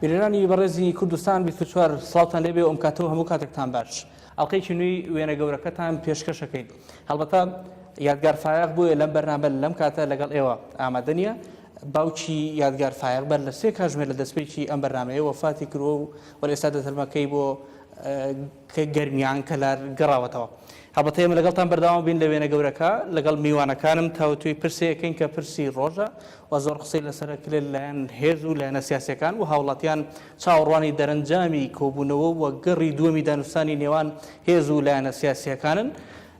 بینەرانی بەڕێزی کوردستان 24 سڵاوتان لێبێ و ئەم کاتە و هەموو کاتێکتان باش. ئەڵقەیەکی نوێی وێنە گەورەکەتان پێشکەشەکەین. هەڵبەتە یادگار فایەق بۆیە لەم بەرنامە لەم کاتە لەگەڵ ئێوە ئامادە نییە. باوکی یادگار فایەق بەر لە سێ کاژمێر لە دەستپێکی ئەم بەرنامەیە وەفاتی کردووە و وە لە ئێستادا تەرمەکەی بۆ گەرمیان کەلار گەڕاوەتەوە. هەڵبەتە ئێمە لەگەڵتان بەردەوام بین لە وێنە گەورەکە لەگەڵ میوانەکانم تاوتوێی پرسێ ئەکەین کە پرسی ڕۆژە و زۆر قسەی لەسەر ئەکرێت لەلایەن هێز و لایەنە سیاسیەکان و هاوڵاتیان چاوەڕوانی دەرەنجامی کۆبوونەوە و گەڕی دووەمی دانوستانی نێوان هێز و لایەنە سیاسیەکانن.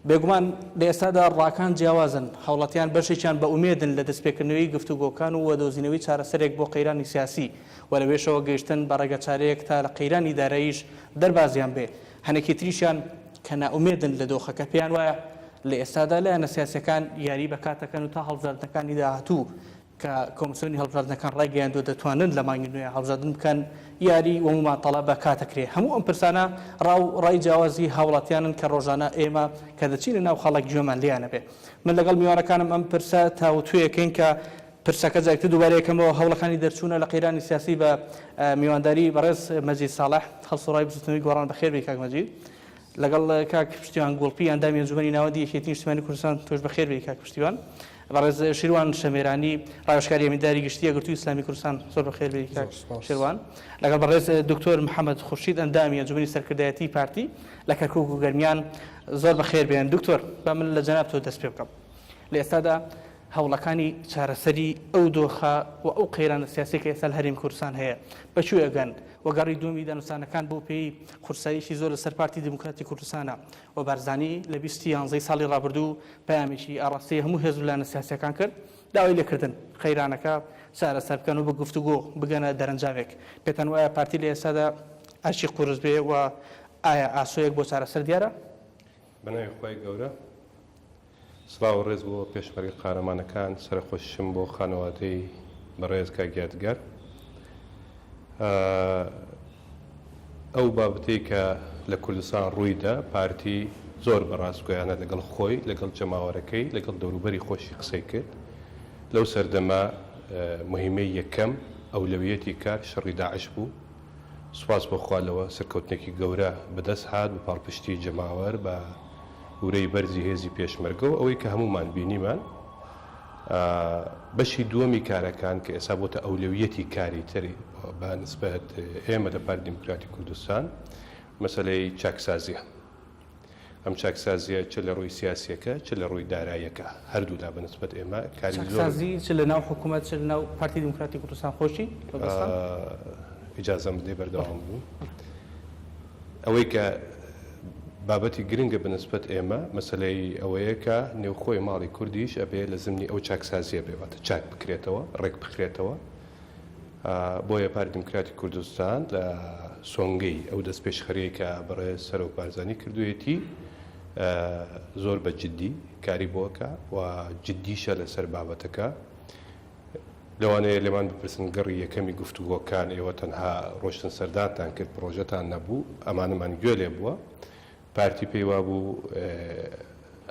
بێگومان لە ئێستادا ڕاکان جیاوازن، هاوڵاتیان بەشێکیان بە ئومێدن لە دەستپێکردنەوەی گفتوگۆکان و دۆزینەوەی چارەسەرێک بۆ قەیرانی سیاسی و لەوێشەوە گەیشتن بە ڕێگەچارەیەک تا لە قەیرانی داراییش دەربازیان بێ، هەنێکی تریشیان کە نائومێدن لە دۆخەکە پێیان وایە لە ئێستادا لایەنە سیاسیەکان یاری بە کات دەکەن و تا هەڵبژاردنەکانی داهاتوو کە کۆمسیۆنی هەڵبژاردنەکان ڕایگەیاندووە دەتوانن لە مانگی نوێ هەڵبژاردن بکەن یاری و موماتەڵە بە کات دەکرێ. هەموو ئەم پرسانە ڕا و ڕای جیاوازی هاوڵاتیانن کە ڕۆژانە ئێمە کە دەچینە ناو خەڵک گوێمان لێیان ئەبێ. من لەگەڵ میوانەکانم ئەم پرسە تاوتوێ ئەکەین کە پرسەکە جارێکتر دووبارە یەکەمەوە هەوڵەکانی دەرچوونە لە قەیرانی سیاسی بە میوانداری بەڕێز مەجید ساڵح هەڵسوڕاوی بزوتنەوەی گۆڕان بەخێر بێی کاک مەجید. لەگەڵ کاک پشتیوان گوڵپی ئەندامی ئەنجومەنی ناوەندی یەکێتی نیشتیمانی کوردستان تۆش بەخێر بێی کاک پشتیوان. بەڕێز شیروان شەمێرانی ڕاوێژکاری ئەمینداری گشتی یەکگرتووی ئیسلامی کوردستان زۆر بەخێر بێی کاک شێروان. لەگەڵ بەڕێز دکتۆر محەمەد خورشید ئەندامی ئەنجومەنی سەرکردایەتی پارتی لە کەرکوک و گەرمیان زۆر بەخێر بێن. دکتۆر با من لە جەنابتەوە دەست پێ بکەم. لە ئێستادا هەوڵەکانی چارەسەری ئەو دۆخە و ئەو قەیرانە سیاسیە کە ئێستا لە هەرێمی کوردستان هەیە بە کوێ ئەگەن و گەڕی دووەمی دانوستانەکان بەو پێی قورساییەکی زۆر لەسەر پارتی دیموکراتی کوردستانە و بارزانی لە 20 یانزەی ساڵی ڕابردوو پەیامێکی ئاڕاستەی هەموو هێز و لایەنە سیاسیەکان کرد داوای لێکردن قەیرانەکە چارەسەر بکەن و بە گفتوگۆ بگەنە دەرەنجامێک پێتان وایە پارتی لە ئێستادا ئەرکی قورس بێ و ئایا ئاسۆیەک بۆ چارەسەر دیارە؟ بەناوی خوای گەورە سڵاو و ڕێز بۆ پێشمەرگە قارەمانەکان، سەرەخۆشیشم بۆ خانەوادەی بەڕێز کاک یادگار. ئەو بابەتەی کە لە کوردستان ڕوویدا، پارتی زۆر بە ڕاستگۆیانە لەگەڵ خۆی، لەگەڵ جەماوەرەکەی، لەگەڵ دەوروبەری خۆشی قسەی کرد. لەو سەردەمە موهیمەی یەکەم، ئەولەویەتی کار شەڕی داعش بوو. سوپاس بۆ خوا لەوە سەرکەوتنێکی گەورە بەدەست هات بە پاڵپشتی جەماوەر، بە ورەی بەرزی هێزی پێشمەرگە و ئەوەی کە هەموومان بینیمان. بەشی دووەمی کارەکان کە ئێستا بۆتە ئەولەویەتی کاری تر بە نسبەت ئێمە لە پارتی دیموکراتی کوردستان مەسەلەی چاکسازیە. ئەم چاکسازیە چ لە ڕووی سیاسیەکە چ لە ڕووی داراییەکە هەردوولا بە نسبەت ئێمە کاری زۆر چاکسازی چ لە ناو حکوومەت چ لە ناو پارتی دیموکراتی کوردستان خۆشی مەبەستان؟ ئیجازەم بدەی بەردەوام بم. ئەوەی کە بابەتی گرنگە بە نسبەت ئێمە مەسەلەی ئەوەیە کە نێوخۆی ماڵی کوردیش ئەبێ لە زمنی ئەو چاکسازیە بێ واتە چاک بکرێتەوە ڕێک بخرێتەوە بۆیە پارتی دیموکراتی کوردستان لە سۆنگەی ئەو دەستپێشخەریەی کە بەڕێز سەرۆک بارزانی کردوویەتی زۆر بە جدی کاری بۆ ئەکا و جدیشە لەسەر بابەتەکە. لەوانەیە لێمان بپرسن گەڕی یەکەمی گفتوگۆکان ئێوە تەنها ڕۆشتن سەردانتان کرد پڕۆژەتان نەبوو، ئەمانەمان گوێ لێ بووە. پارتی پێی وابوو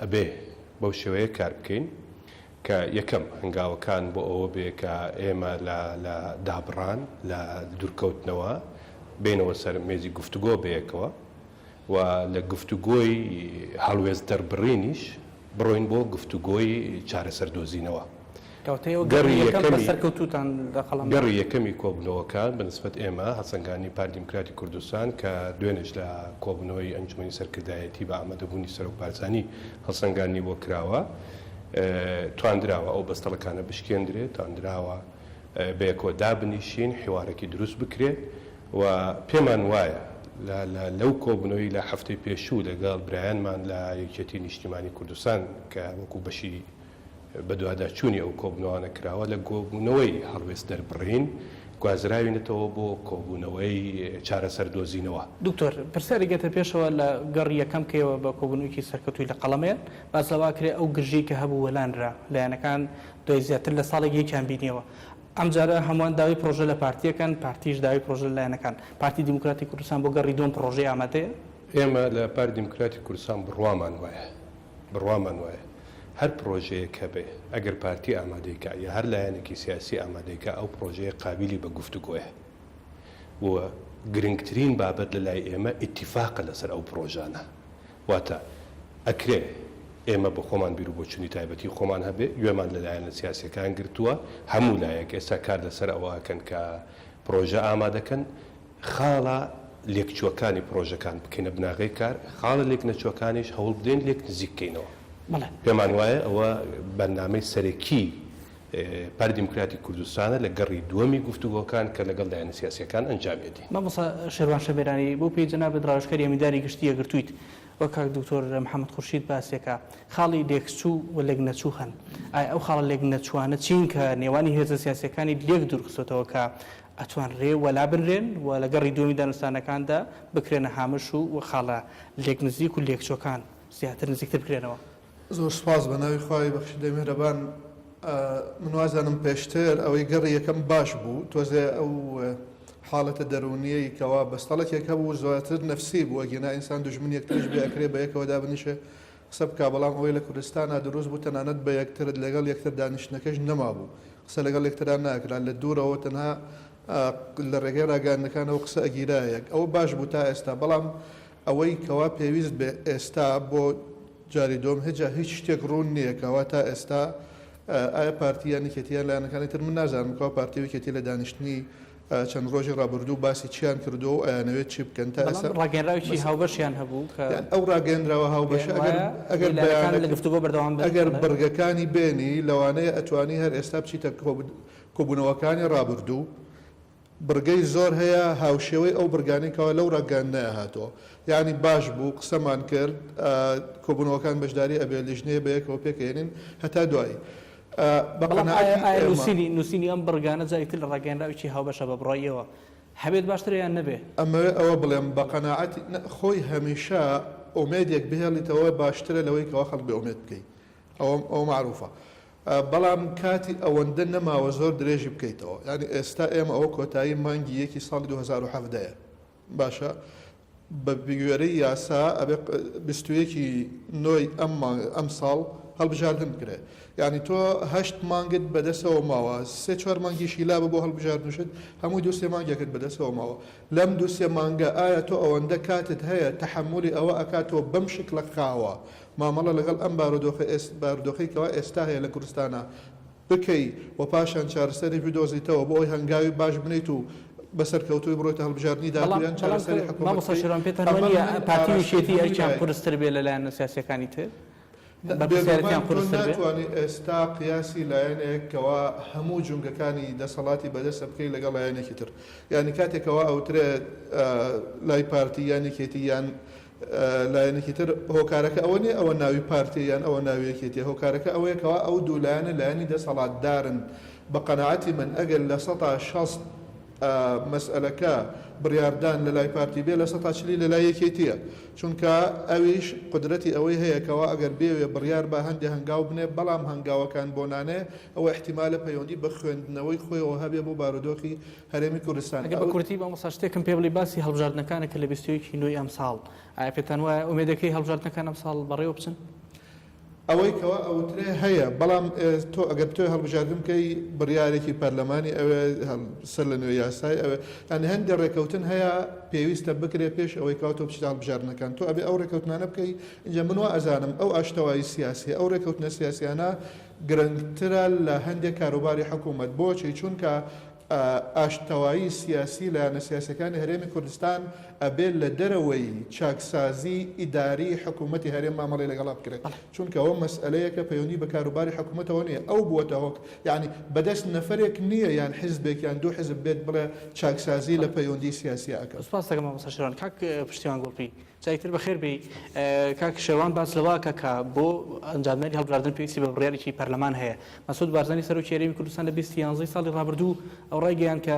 ئەبێ بەو شێوەیە کار بکەین کە یەکەم هەنگاوەکان بۆ ئەوە بێ کە ئێمە لە لە دابڕان لە دوورکەوتنەوە بێینەوە سەر مێزی گفتوگۆ بەیەکەوە و لە گفتوگۆی هەڵوێست دەربڕینیش بڕۆین بۆ گفتوگۆی چارەسەر دۆزینەوە. کەواتە ئێوە گەڕی یەکەم بە سەرکەوتووتان لە قەڵەم دا. گەڕی یەکەمی کۆبوونەوەکان بە نسبەت ئێمە، هەڵسەنگاندنی پارتی دیموکراتی کوردستان کە دوێنێش لە کۆبوونەوەی ئەنجومەنی سەرکردایەتی بە ئامادەبوونی سەرۆک بارزانی هەڵسەنگاندنی بۆ کراوە، تواندراوە ئەو بەستەڵەکانە بشکێندرێت، تواندراوە بەیەکەوە دابنیشین، حیوارێکی دروست بکرێت و پێمان وایە لە لە لەو کۆبوونەوەی لە هەفتەی پێشوو لەگەڵ برایانمان لە یەکێتی نیشتیمانی کوردستان کە وەکو بەشی بەدواداچوونی ئەو کۆبوونەوانە کراوە، لە کۆبوونەوەی هەڵوێست دەربڕین گوازراوینەتەوە بۆ کۆبوونەوەی چارەسەر دۆزینەوە. دکتۆر، پرسیارێک یەتە پێشەوە لە گەڕی یەکەم کە ئێوە بە کۆبوونەوەیەکی سەرکەوتووی لە قەڵەمێن، باس لەوە ئەکرێ ئەو گرژیەی کە هەبوو وەلانرا، لایەنەکان دوای زیاتر لە ساڵێک یەکیان بینیەوە. ئەمجارە هەمووان داوای پرۆژە لە پارتی ئەکەن، پارتیش داوای پرۆژە لە لایەنەکان. پارتی دیموکراتی کوردستان بۆ گەڕی دووەم پرۆژەی ئامادەیە؟ ئێمە لە پارتی دیموکراتی کوردستان بڕوامان وایە بڕوامان وایە هەر پرۆژەیەک هەبێ ئەگەر پارتی ئامادەی کا یا هەر لایەنێکی سیاسی ئامادەی کا ئەو پرۆژەیە قابیلی بە گفتوگۆیە. و گرنگترین بابەت لە لای ئێمە ئیتیفاقە لەسەر ئەو پڕۆژانە. واتە ئەکرێ ئێمە بۆ خۆمان بیروبۆچونی تایبەتی خۆمان هەبێ، گوێمان لە لایەنە سیاسیەکان گرتووە، هەموو لایەک ئێستا کار لەسەر ئەوە ئەکەن کە پڕۆژە ئامادەکەن، خاڵە لێکچووەکانی پڕۆژەکان بکەینە بناغەی کار، خاڵە لێکنەچووەکانیش هەوڵ بدەین لێک نزیک کەینەوە. پێمان وایە ئەوە بەرنامەی سەرەکی پارتی دیموکراتی کوردستانە لە گەڕی دووەمی گفتوگۆکان کە لەگەڵ لایەنە سیاسییەکان ئەنجامی ئەدەین. مامۆستا شێروان شەمێرانی، بەو پێی جەنابت ڕاوێژکاری ئەمینداری گشتی یەکگرتوویت، وەک کاک دکتۆر محەمەد خورشید باسیەکا، خاڵی لێکچوو و لێکنەچوو هەن. ئایا ئەو خاڵە لێکنەچووانە چین کە نێوانی هێزە سیاسییەکانی لێک دوورخستۆتەوە کە ئەتوانرێ وەلا بنرێن و لە گەڕی دووەمی دانوستانەکاندا بکرێنە هامش و خاڵە لێکنزیک و لێکچووەکان زیاتر نزیکتر بکرێنەوە؟ زۆر سوپاس بەناوی خوای بەخشندەی میهرەبان من وازانم پێشتر ئەوەی گەڕی یەکەم باش بوو تۆزێ ئەو حاڵەتە دەروونیەی کەوا بەستەڵەکێک هەبوو زۆرتر نەفسی بوو ئەگینا ئینسان دوژمن یەکتریش بێ ئەکرێ بە یەکەوە دابنیشێ قسە بکا بەڵام ئەوەی لە کوردستانا دروست بوو تەنانەت بە یەکترت لەگەڵ یەکتر دانیشتنەکەش نەمابوو قسە لەگەڵ یەکترا ناکرا لە دوورەوە تەنها لە ڕێگەی ڕاگەیاندنەکانەوە قسە ئەگیرا یەک ئەوە باش بوو تا ئێستا بەڵام ئەوەی کەوا پێویست بێ ئێستا بۆ جاری دووەم هجا هیچ شتێک ڕوون نییە کەوا تا ئێستا ئایا پارتی یان یەکێتی یان لایەنەکانی تر من نازانم کەوا پارتی و یەکێتی لە دانیشتنی چەند ڕۆژی ڕابردوو باسی چیان کردووە و ئەیانەوێت چی بکەن تا بەڵام ئێستا ڕاگەیەنراوێکی مەس هاوبەشیان هەبوو کە یان ئەو ڕاگەیەنراوە هاوبەشە پێیان ئەگەر وایە ئەگەر لایەنەکان لە بەیانەکە گفتوگۆ بەردەوام بن ئەگەر بەڵێ. بڕگەکانی بێنی لەوانەیە ئەتوانی هەر ئێستا بچیتە کۆبوونەوەکانی ڕابردوو بڕگەی زۆر هەیە هاوشێوەی ئەو بڕگانەی کەوا لەو ڕاگەیاندنەیا هاتووە. یانی باش بوو قسەمان کرد، کۆبوونەوەکان بەشداری ئەبێ، لیژنەیە بەیەکەوە پێکئەهێنین هەتا دوایی. بە بەڵام ئایا قەناعەتی ئایا ئێمە. نووسینی نووسینی ئەم بڕگانە جارێکی تر لە ڕاگەیەنراوێکی هاوبەشە بە بڕوای ئێوە هەبێت باشترە یان نەبێ؟ ئەمەوێ ئەوە بڵێم بە قەناعەتی نە خۆی هەمیشە ئومێدێک بهێڵیتەوە باشترە لەوەی کەوا خەڵک بێ ئومێد بکەی ئەوە ئەوە مەعروفە. بەڵام کاتی ئەوەندە نەماوە زۆر درێژی بکەیتەوە یانی ئێستا ئێمە ئەوە کۆتایی مانگی یەکی ساڵی 2017 یە باشە بە گوێرەی یاسا ئەبێ 21 نۆی ئەم مانگ ئەم ساڵ هەڵبژاردن بکرێ یعنی تۆ هەشت مانگت بەدەسەوە ماوە سێ چوار مانگیشی لابە بۆ هەڵبژاردنشت هەمووی دوو سێ مانگێکت بەدەسەوە ماوە لەم دوو سێ مانگە ئایا تۆ ئەوەندە کاتت هەیە تەحەمولی ئەوە ئەکات تۆ بەم شکلە خاوە مامەڵە لەگەڵ ئەم بارودۆخە بارودۆخەی کەوا ئێستا هەیە لە کوردستانا بکەی و پاشان چارەسەریش بدۆزیتەوە بۆ ئەوەی هەنگاوی باش بنێیت و بە سەرکەوتوویی بڕۆیتە هەڵبژاردنی بەڵام داهاتوو یان بەڵام چارەسەری حکوومەت مامۆستا بکەی شێروان پێتان وا ئەمە نییە من پارتی و ئاراستەی یەکێتی هەموو ئەرکیان لایەکم. قورستر بێ لە لایەنە سیاسییەکانی تر؟ بێگومان بەرپرسیارێتیان تۆ قورستر بێ؟ ناتوانی ئێستا قیاسی لایەنێک کەوا هەموو جومگەکانی دەسەڵاتی بەدەستە بکەی لەگەڵ لایەنێکی تر یانی کاتێک کەوا ئەوترێ لای پارتی یان یەکێتی یان لایەنێکی تر هۆکارەکە ئەوە نیە ئەوە ناوی پارتیە یان ئەوە ناوی یەکێتیە هۆکارەکە ئەوەیە کەوا ئەو دوو لایەنە لایەنی دەسەڵاتدارن بە قەناعەتی من ئەگەر 60% مەسئەلەکە بڕیاردان لە لای پارتی بێ لە سەتا چلی لە لای یەکێتیە چونکە ئەویش قودرەتی ئەوەی هەیە کەوا ئەگەر بێوێ بڕیار با هەندێ هەنگاو بنێ بەڵام هەنگاوەکان بۆ نانێ ئەوە ئیحتیمالە پەیوەندی بە خوێندنەوەی خۆیەوە هەبێ بۆ بارودۆخی هەرێمی کوردستان. ئەگەر بە کورتی مامۆستا شتێکم پێ بڵێی باسی هەڵبژاردنەکانە کە لە 21 ی نۆی ئەمساڵ ئایا پێتان وایە ئومێدەکەی هەڵبژاردنەکان ئەمساڵ بەڕێوە بچن؟ ئەوەی کەوا ئەوترێ هەیە بەڵام تۆ ئەگەر بتەوێ هەڵبژاردن بکەی بڕیارێکی پەرلەمانی ئەوێ سەر لە نوێ یاسای ئەوێ یانی هەندێ ڕێکەوتن هەیە پێویستە بکرێ پێش ئەوەی کەوا تۆ بچیتە هەڵبژاردنەکان تۆ ئەبێ ئەو ڕێکەوتنانە بکەی ئینجا من وا ئەزانم ئەو ئاشتەوایی سیاسیە ئەو ڕێکەوتنە سیاسیانە گرنگترە لە هەندێک کاروباری حکوومەت. بۆچی؟ چونکە ئاشتەوایی سیاسی لایەنە سیاسیەکانی هەرێمی کوردستان ئەبێ لە دەرەوەی چاکسازی ئیداری حکوومەتی هەرێم مامەڵەی لەگەڵا بکرێت. چونکە ئەوە مەسئەلەیەکە پەیوەندی بە کاروباری حکوومەتەوە نییە. ئەو بووەتە هۆک یانی بەدەست نەفەرێک نییە یان حیزبێک یان دوو حیزب بێت بڵێ چاکسازی لە پەیوەندی سیاسیا ئەکەم. سوپاست دەکەم مامۆستا شێروان. کاک پشتیوان گوڵپی. جا ئیتر بەخێر بێی کاک شێروان باس لەوە ئەکا کە بۆ ئەنجامدانی هەڵبژاردن پێویستی بە بڕیارێکی پەرلەمان هەیە. مەسعود بارزانی سەرۆکی هەرێمی کوردستان لە 20 یانزەی ساڵی ڕابردوو ئەو ڕایگەیاند کە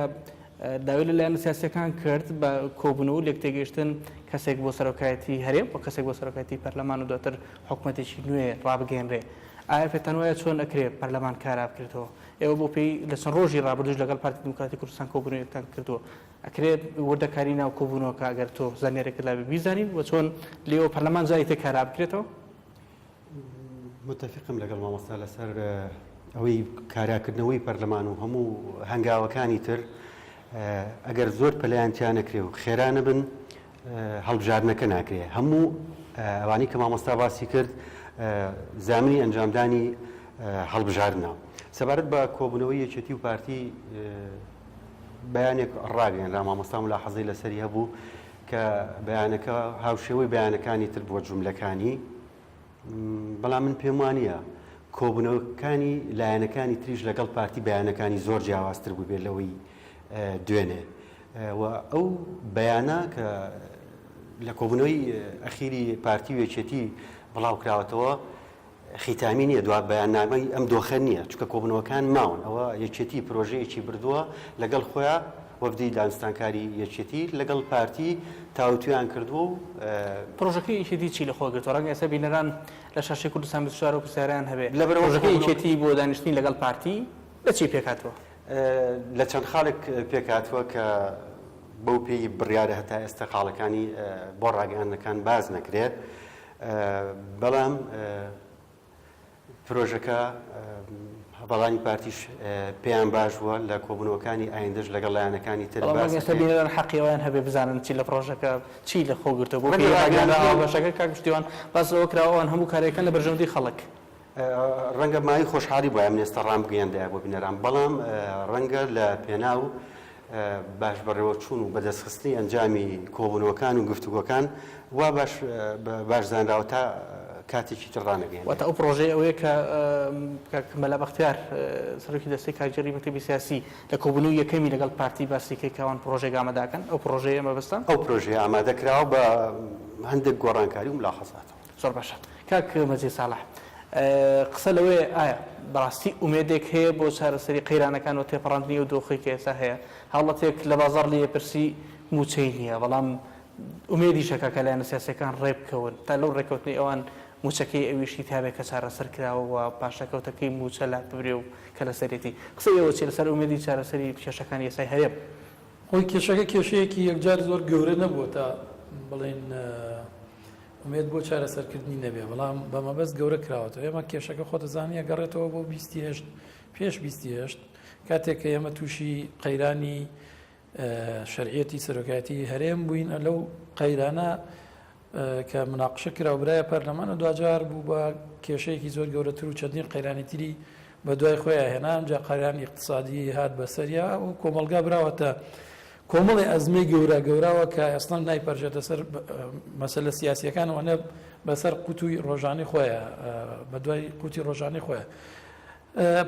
داوای لە لایەنە سیاسییەکان کرد بە کۆبوونەوە و لێکتێگەیشتن کەسێک بۆ سەرۆکایەتی هەرێم و کەسێک بۆ سەرۆکایەتی پەرلەمان و دواتر حکومەتێکی نوێ ڕابگەیەنرێ. ئایا پێتان وایە چۆن ئەکرێ پەرلەمان کارا بکرێتەوە؟ ئێوە بۆ پێی لە چەند ڕۆژی ڕابردووش لەگەڵ پارتی دیموکراتی کوردستان کۆبوونەوەیەکتان کردووە. ئەکرێت وردەکاری ناو کۆبوونەوەکە ئەگەر تۆ زانیارێکت لابێ بیزانین و چۆن لێوە پەرلەمان جاری تر کارا بکرێتەوە؟ متفقم لەگەڵ مامۆستا لەسەر ئەوەی کاراکردنەوەی پەرلەمان و هەموو هەنگاوەکانی تر. ئەگەر زۆر پەلەیان تیا نەکرێ و خێرا نەبن هەڵبژاردنەکە ناکرێ. هەموو ئەوانەی کە مامۆستا باسی کرد زامنی ئەنجامدانی هەڵبژاردنە. سەبارەت بە کۆبوونەوەی یەکێتی و پارتی بەیانێک ڕاگەیەنرا، مامۆستا ملاحەزەی لەسەری هەبوو کە بەیانەکە هاوشێوەی بەیانەکانی تر بووە جوملەکانی، بەڵام من پێم وانییە کۆبوونەوەکانی لایەنەکانی تریش لەگەڵ پارتی بەیانەکانی زۆر جیاوازتر بووبێت لەوەی دوێنێ و ئەو بەیانە کە لە کۆبوونەوەی ئەخیری پارتی و یەکێتی بڵاو کراوەتەوە خیتامی نییە دوا بەیاننامەی ئەم دۆخە نییە چونکە کۆبوونەوەکان ماون ئەوە یەکێتی پرۆژەیەکی بردووە لەگەڵ خۆیان وەفدی دانوستانکاری یەکێتی لەگەڵ پارتی تاوتوێیان کردووە و. پرۆژەکەی یەکێتی چی لەخۆ گرتووە؟ ڕەنگە ئێستا بینەران لە شاشەی کوردستان 24 ئەو پرسیارەیان هەبێ. لەبەرئەوە پرۆژەکەی یەکێتی بۆ دانیشتنی لەگەڵ پارتی لە چی پێکهاتووە؟ لە چەند خاڵێک پێکهاتووە کە بەو پێی بڕیارە هەتا ئێستا خاڵەکانی بۆ ڕاگەیاندنەکان باس نەکرێت، بەڵام پرۆژەکە هەڤاڵانی پارتیش پێیان باش بووە لە کۆبوونەوەکانی ئایندەش لەگەڵ لایەنەکانی تر بەڵام باس ڕەنگە ئێستا بکرێت. بینەران حەقی ئەوەیان هەبێ بزانن چی لە پرۆژەکە چی لە خۆ گرتووە بۆ ڕەنگە پێی ڕاگەیاندراوە ڕاگەیاندنی بەشەکە کاک پشتیوان باس لەوە کراوە ئەوان هەموو کارێکەن لە بەرژەوەندی خەڵک. ڕەنگە مایەی خۆشحاڵی بوایە من ئێستا ڕامبگەیەندایە بۆ بینەران بەڵام ڕەنگە لە پێناو باش بەڕێوەچوون و بەدەستخستنی ئەنجامی کۆبوونەوەکان و گفتوگۆکان وا باش باش زانراوە تا کاتێکی تر ڕانەگەیەنرێت. واتە ئەو پڕۆژەیە ئەوەیە کە کاک مەلا بەختیار سەرۆکی دەستەی کارگێڕی مەکتەبی سیاسی لە کۆبوونەوەی یەکەمی لەگەڵ پارتی باسی کرد کە ئەوان پڕۆژەیەک ئامادە ئەکەن، ئەو پڕۆژەیە مەبەستە؟ ئەو پرۆژەیە ئامادە کراوە بە هەندێک گۆڕانکاری و ملاحەزاتەوە. زۆر باشە کاک مەجید ساڵح قسە لەوەیە ئایا بەڕاستی ئومێدێک هەیە بۆ چارەسەری قەیرانەکان و تێپەڕاندنی ئەو دۆخەی کە ئێستا هەیە؟ هاوڵاتیەک لە بازاڕ لێی ئەپرسی مووچەی نییە بەڵام ئومێدیش ئەکا کە لایەنە سیاسیەکان ڕێبکەون تا لەو ڕێکەوتنەی ئەوان مووچەکەی ئەویشی تابێ کە چارەسەر کراوە و پاشەکەوتەکەی مووچە لاببرێ و کە لەسەرێتی. قسەی ئێوە چیە لەسەر ئومێدی چارەسەری کێشەکانی ئێستای هەرێم؟ خۆی کێشەکە کێشەیەکی یەکجار زۆر گەورە نەبووە تا بڵێین ئومێد بۆ چارەسەرکردنی نەبێ، بەڵام بە مەبەست گەورە کراوەتەوە. ئێمە کێشەکە خۆت دەزانی ئەگەڕێتەوە بۆ بیستی هەشت، پێش بیستی هەشت، کاتێک کە ئێمە تووشی قەیرانی شەرعیەتی سەرۆکایەتی هەرێم بووین، لەو قەیرانە کە مناقشە کرا و برایە پەرلەمان و دواجار بوو بە کێشەیەکی زۆر گەورەتر و چەندین قەیرانی تری بە دوای خۆیان هێنا، ئەمجا قەیرانی ئیقتسادی هات بەسەریا و کۆمەڵگا براوەتە کۆمەڵی ئەزمەی گەورە گەوراوە کە ئەسڵەن نایپەرژێتە سەر مەسەلە سیاسیەکان و نە بەسەر قوتوی ڕۆژانەی خۆیان بە دوای قوتی ڕۆژانەی خۆیان.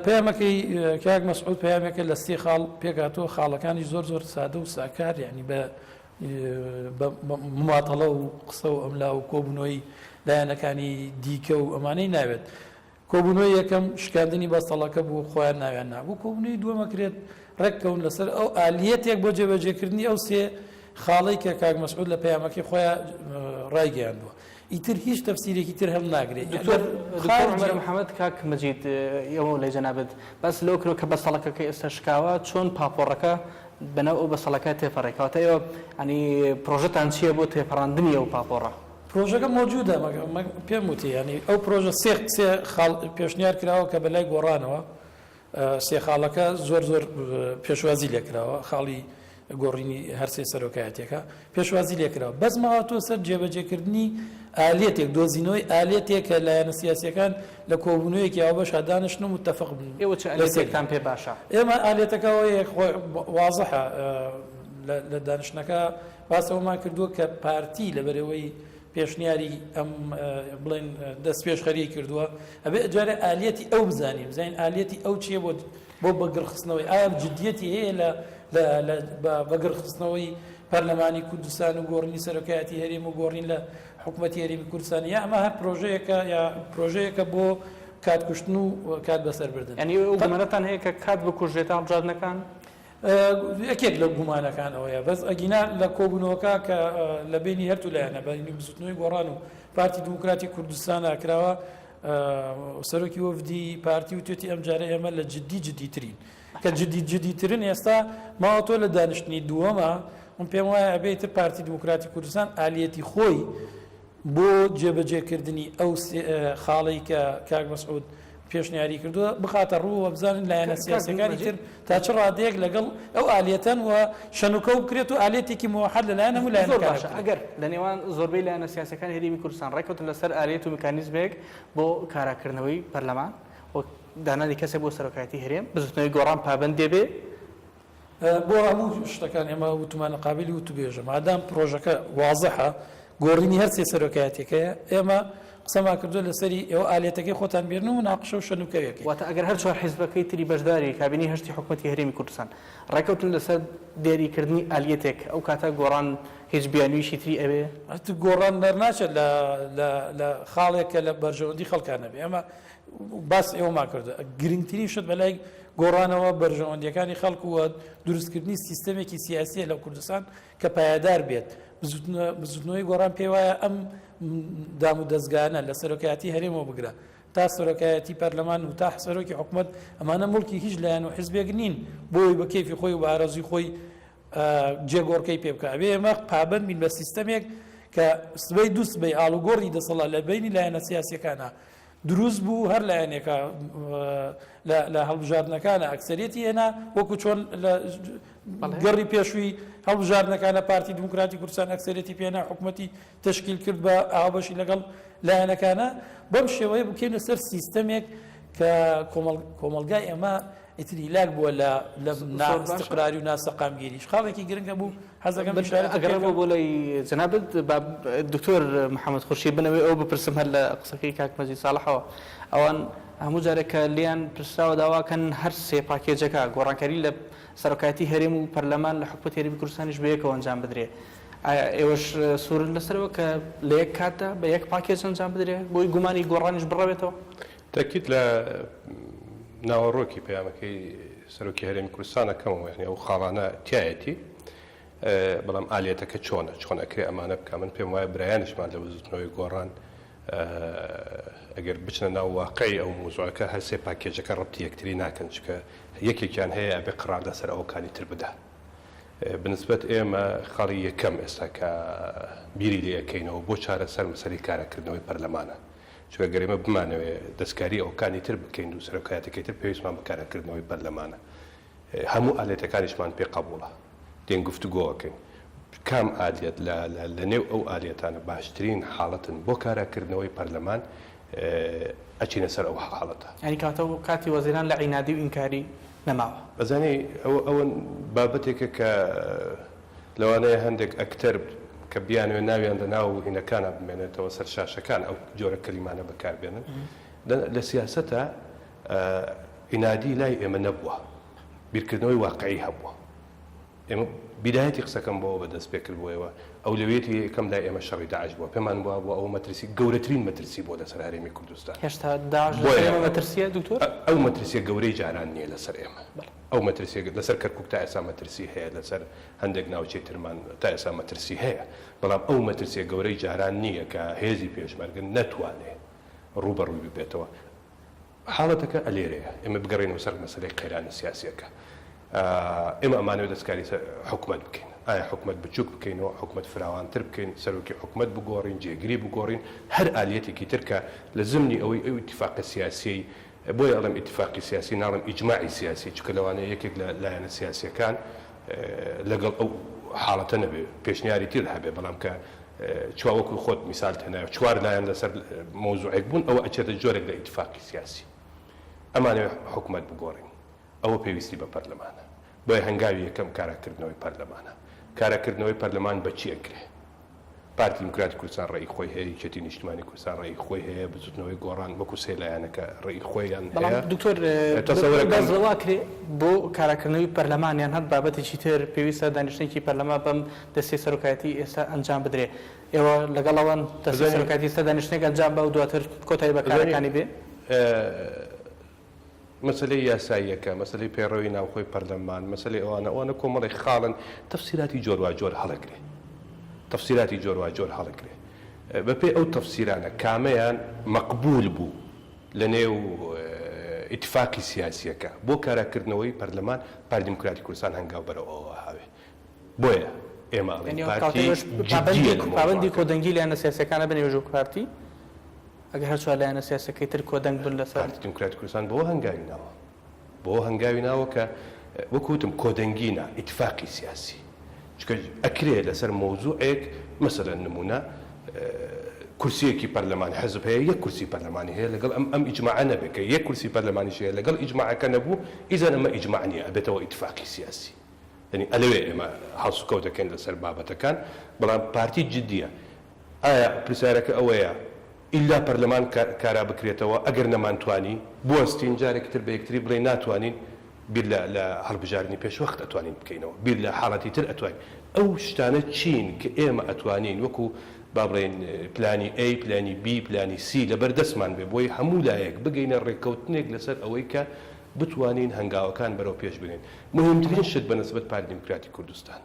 پەیامەکەی کاک مەسعود پەیامێکە لە سێ خاڵ پێکهاتووە، خاڵەکانی زۆر زۆر سادە و ساکار، یعنی بە مماتەڵە و قسە و ئەملا و کۆبوونەوەی لایەنەکانی دیکە و ئەمانەی ناوێت. کۆبوونەوەی یەکەم شکاندنی بەستەڵەکە بوو خۆیان ناویان نابوو، کۆبوونەوەی دووەم ئەکرێت ڕێککەون لەسەر ئەو ئالیەتێک بۆ جێبەجێکردنی ئەو سێ خاڵەی کە کاک مەسعود لە پەیامەکەی خۆیان ڕایگەیاندووە. ئیتر هیچ تەفسیرێکی تر هەڵناگرێت. دکتۆر عومەر محەمەد، کاک مەجید ئێوە لای جەنابت باس لەوە کرد کە بەستەڵەکە کە ئێستا شکاوە چۆن پاپۆڕەکە بەناو ئەو بەستەڵەکە تێپەڕێ، کەواتە ئێوە یانی پرۆژەتان چییە بۆ تێپەڕاندنی ئەو پاپۆڕە؟ پرۆژەکە مەوجودە پێم وتی یانی ئەو پرۆژە سێ سێ خاڵ پێشنیار کراوە کە بەلای گۆڕانەوە سێ خاڵەکە زۆر زۆر پێشوازی لێکراوە خاڵی گۆڕینی هەرسێ سەرۆکایەتەکە پێشوازی لێکراوە بەس ماوەتەوە سەر جێبەجێکردنی ئالێتێک دۆزینەوەی ئالێتێک کە لایەنە سیاسیەکان لە کۆبوونەوەیەکی هاوبەشا دانیشن و متفق بن ئێوە چ ئالێتێکتان پێ باشە؟ ئێمە ئالێتەکە ئەوەیە وازحە لە دانیشتنەکە باس ئەوەمان کردووە کە پارتی لەبەرئەوەی پێشنیاری ئەم بڵێن دەستپێشخەریی کردووە ئەبێ جارێ ئالیەتی ئەو بزانین بزانین ئالیەتی ئەو چییە بۆ بۆ بەگڕخستنەوەی ئایا جدیەتی هەیە لە بەگڕخستنەوەی پەرلەمانی کوردستان و گۆڕینی سەرۆکایەتی هەرێم و گۆڕین لە حکوومەتی هەرێمی کوردستان یا ئەمە هەر پرۆژەیەکە یا پرۆژەیەکە بۆ کات کوشتن و کات بەسەربردن یعنی ئەو گومانەتان هەیە کە کات بکوژێتە هەڵبژاردنەکان؟ یەکێک لە گومانەکان ئەوەیە بەس ئەگینا لە کۆبوونەوەکە کە لە بینی هەرتو لایەنە بەینی بزوتنەوەی گۆڕان و پارتی دیموکراتی کوردستان کراوە سەرۆکی وەفدی پارتی و توێتی ئەم جارە ئێمە لە جدی جدیترین کە جدی جدیترن ئێستا ماوە تۆ لە دانیشتنی دووەمە من پێم وایە ئەبێ تر پارتی دیموکراتی کوردستان ئالیەتی خۆی بۆ جێبەجێکردنی ئەو خاڵەی کە کاک مەسعود. پێشنیاری کردووە بخاتە ڕوو و بزانن لایەنە سیاسیەکانی تر تا چ ڕادەیەک لەگەڵ ئەو ئالیەتەن و شەنوکەو بکرێت و ئالیەتێکی موحەد لەلایەن هەموو زۆر لایەنەکانە باشە بکرێت. ئەگەر لە نێوان زۆربەی لایەنە سیاسیەکانی هەرێمی کوردستان ڕێککەوتن لەسەر ئالیەت و میکانیزمێک بۆ کاراکردنەوەی پەرلەمان و دانانی کەسێک بۆ سەرۆکایەتی هەرێم، بزوتنەوەی گۆڕان پابەند دەبێ؟ بۆ هەموو شتەکان ئێمە وتومانە قابیلی وتوبێژە مادام پرۆژەکە وازحە گۆڕینی هەر سێ سەرۆکایەتیەکەیە ئێمە قسەمان کردووە لەسەری ئێوە ئالێتەکەی خۆتان بێنن و مناقشە و شەنوکەوێکەی. واتە ئەگەر هەر چوار حیزبەکەی تری بەشداری کابینەی هەشتی حکومەتی هەرێمی کوردستان ڕێکەوتن لەسەر دیاریکردنی ئالیەتێک ئەو کاتە گۆڕان هیچ بیانوویەکی تری ئەوێ؟ گۆڕان دەرناچێت لە لە لە خاڵێک کە لە بەرژەوەندی خەڵکان نەبێ ئێمە باسی ئەوەمان کردووە گرنگترین شت بەلای گۆڕانەوە بەرژەوەندیەکانی خەڵک و دروستکردنی سیستەمێکی سیاسیە لە کوردستان کە پایەدار بێت بزوتنەوەی گۆڕان پێی وایە ئەم دام و دەستگانە لە سەرۆکایەتی هەرێمەوە بگرە تا سەرۆکایەتی پەرلەمان و تا سەرۆکی حکومت ئەمانە مڵکی هیچ لایەن و حزبێک نین بۆی بە کەیفی خۆی و بە ئارەزوی خۆی جێگۆڕکەی پێ بکە ئەبێ ئێمە پابەند بین بە سیستەمێک کە سبەی دوو سبەی ئاڵوگۆڕی دەسەڵات لە بینی لایەنە سیاسیەکانە دروست بوو هەر لایەنێکە لە هەڵبژاردنەکانە ئەکسەرێتی هێنا وەکو چۆن لە گەڕی پێشووی هەڵبژاردنەکانە پارتی دیموکراتی کوردستان ئەکسەرێتی پێنا حکوومەتی تشکیل کرد بە ئاوبەشی لەگەڵ لایەنەکانە بەم شێوەیە بکەینە سەر سیستەمێک کە کۆمەڵگای ئێمە ئیتر هیلاک بووە لە لە نائیستقراری و ناسەقامگیریش خاڵێکی گرنگ هەبوو حەزەکەم ئیشارەت پێ ئەگەڕێمەوە بکەم. بۆ لای جەنابت با دکتۆر محەمەد خورشید بنەوێ ئەوە بپرسم هەر لە قسەکەی کاک مەجید ساڵحەوە ئەوان هەموو جارێک کە لێیان پرسراوە داواکەن هەر سێ پاکێجەکە گۆڕانکاری لە سەرۆکایەتی هەرێم و پەرلەمان لە حکومەتی هەرێمی کوردستانیش بەیەکەوە ئەنجام بدرێ ئایا ئێوەش سوورن لەسەرەوە کە لە یەک کاتدا بە یەک پاکێج ئەنجام بدرێ بۆی گومانی گۆڕانیش بڕەوێتەوە؟ تەئکید لە ناوەڕۆکی پەیامەکەی سەرۆکی هەرێمی کوردستان ئەکەمەوە یانی ئەو خاڵانە تیایەتی بەڵام ئالیەتەکە چۆنە چۆن ئەکرێ ئەمانە بکە من پێم وایە برایانیشمان لە بزوتنەوەی گۆڕان ئەگەر بچنە ناو واقعی ئەو موزوعەکە هەر سێ پاکێجەکە ڕەبتی یەکتری ناکەن چونکە یەکێکیان هەیە ئەبێ قڕار لەسەر ئەوکانی تر بدا بنسبەت ئێمە خاڵی یەکەم ئێستا کە بیری لێ ئەکەینەوە بۆ چارەسەر مەسەلەی کاراکردنەوەی پەرلەمانە چونکە گەر ئێمە بمانەوێ دەستکاری ئەوکانی تر بکەین و سەرۆکایەتەکەی تر پێویستمان بە کاراکردنەوەی پەرلەمانە. هەموو ئالیەتەکانیشمان پێ قەبوڵە. دێن گفتوگۆ ئەکەین. کام ئالیەت لە لە نێو ئەو ئالیەتانە باشترین حاڵەتن بۆ کاراکردنەوەی پەرلەمان ئەچینە سەر ئەو حاڵەتە. یانی کەواتە کاتی وەزیران لە عینادی و ئینکاری نەماوە. ئەزانی ئەوە ئەوە بابەتێکە کە لەوانەیە هەندێک ئەکتەر کە بیانەوێت ناویان لە ناو هینەکانا بمێنێتەوە سەر شاشەکان ئەو جۆرە کەلیمانە بەکار بێنن. لە سیاسەتا عینادی لای ئێمە نەبووە، بیرکردنەوەی واقعی هەبووە. ئێمە بیدایەتی قسەکەم بەوە بە دەست پێ کرد بۆیەوە ئەولەویەتی یەکەم لای ئێمە شەڕی داعش بووە. پێمان وابووە ئەوە مەترسی گەورەترین مەترسی بووە لەسەر هەرێمی کوردستان. هێشتا داعش لەسەر ئێمە مەترسییە دکتۆر؟ ئەو مەترسییە گەورەی جاران نییە لەسەر ئێمە. ئەو مەترسیە لەسەر کەرکوک تا ئێستا مەترسی هەیە، لەسەر هەندێک ناوچەی ترمان تا ئێستا مەترسی هەیە، بەڵام ئەو مەترسیە گەورەی جاران نییە کە هێزی پێشمەرگە نەتوانێ ڕووبەڕووی ببێتەوە. حاڵەتەکە ئەلێرەیە. ئێمە بگەڕێینەوە سەر مەسەلەی قەیرانە سیاسیەکە. ئێمە ئەمانەوێت دەستکاری حکومەت بکەین. ئایا حکومەت بچوک بکەینەوە، حکومەت فراوانتر بکەین، سەرۆکی حکومەت بگۆڕین، جێگری بگۆڕین، هەر ئالیەتێکی تر کە لە زمنی ئەوەی ئەو ئیتیفاقە سیاسیەی بۆیە ئەڵێم ئیتیفاقی سیاسی ناڵێم ئیجماعی سیاسی چونکە لەوانەیە یەکێک لە لایەنە سیاسیەکان لەگەڵ ئەو حاڵەتە نەبێ پێشنیاری تر هەبێ بەڵام کە چوا وەکو خۆت میسالت هێنایەوە چوار لایەن لەسەر مەوزوعێک بوون ئەوە ئەچێتە جۆرێک لە ئیتیفاقی سیاسی ئەمانەوێ حکومەت بگۆڕین ئەوە پێویستی بە پەرلەمانە بۆیە هەنگاوی یەکەم کاراکردنەوەی پەرلەمانە کاراکردنەوەی پەرلەمان بە چی ئەکرێ پارتی دیموکراتی کوردستان ڕەئی خۆی هەیە، یەکێتی نیشتمانی کوردستان ڕەئی خۆی هەیە، بزوتنەوەی گۆڕان وەکو سێ لایەنەکە ڕەئی خۆیان بەڵام هەیە. دکتۆر تەسەورەکەم. باس لەوە ئەکرێ بۆ کاراکردنەوەی پەرلەمان یان هەر بابەتێکی تر پێویستە دانیشتنێکی پەرلەمان بەم دەستەی سەرۆکایەتی ئێستا ئەنجام بدرێ. ئێوە لەگەڵ ئەوەن دەستەی ئەزانی سەرۆکایەتی ئێستا دانیشتنێک ئەنجام با و دواتر کۆتایی بە ئەزانی کارەکانی بێ؟ مەسەلەی یاساییەکە، مەسەلەی پەیڕەوی ناوخۆی پەرلەمان، مەسەلەی ئەوانە، ئەوانە کۆمەڵێک خاڵن تەفسیراتی جۆرواجۆر هەڵەگرێ. تەفسیراتی جۆرواجۆر هەڵەگرێ. بەپێی ئەو تەفسیرانە کامەیان مەقبوول بوو لە نێو ئیتفاقی سیاسییەکە بۆ کاراکردنەوەی پەرلەمان، پارتی دیموکراتی کوردستان هەنگاو بەرەو ئەوە هاوێ. بۆیە ئێمە ئەڵێین یانی ئەو پارتی کاتەی جدییە لە پابەندی مەوزوعەکە. کۆدەنگی لایەنە سیاسییەکانە بن ئێوەش وەک پارتی؟ ئەگەر هەرچوار لایەنە سیاسەکەی تر کۆدەنگ بن لەسەر. پارتی دیموکراتی کوردستان بەوە هەنگاوی ناوە بەوە هەنگاوی ناوە کە وەکو وتم کۆدەنگی نا ئیتفاقی سیاسی چونکە ئەکرێ لەسەر مەوزوعێک مەسەلەن نمونە کورسیەکی پەرلەمان حزب هەیە یەک کورسی پەرلەمانی هەیە لەگەڵ ئەم ئەم ئیجماعە نەبێ کە یەک کورسی پەرلەمانیش هەیە لەگەڵ ئیجماعەکە نەبوو ئیزەن ئەمە ئیجماع نیە ئەبێتەوە ئیتفاقی سیاسی یانی ئەلەوێ ئێمە هەڵسوکەوت دەکەین لەسەر بابەتەکان بەڵام پارتی جدیە ئایا پرسیارەکە ئەوەیە ئیلا پەرلەمان کارا بکرێتەوە ئەگەر نەمانتوانی بوەستین جارێکی تر بە یەکتری بڵێین ناتوانین بیر لە لە هەڵبژاردنی پێشوەخت ئەتوانین بکەینەوە بیر لە حاڵەتی تر ئەتوانین ئەو شتانە چین کە ئێمە ئەتوانین وەکو با بڵێین پلانی A پلانی B پلانی C لەبەر دەستمان بێ بۆی هەموو لایەک بگەینە ڕێککەوتنێک لەسەر ئەوەی کە بتوانین هەنگاوەکان بەرەو پێش بنێین موهیمترین شت بە نسبەت پارتی دیموکراتی کوردستان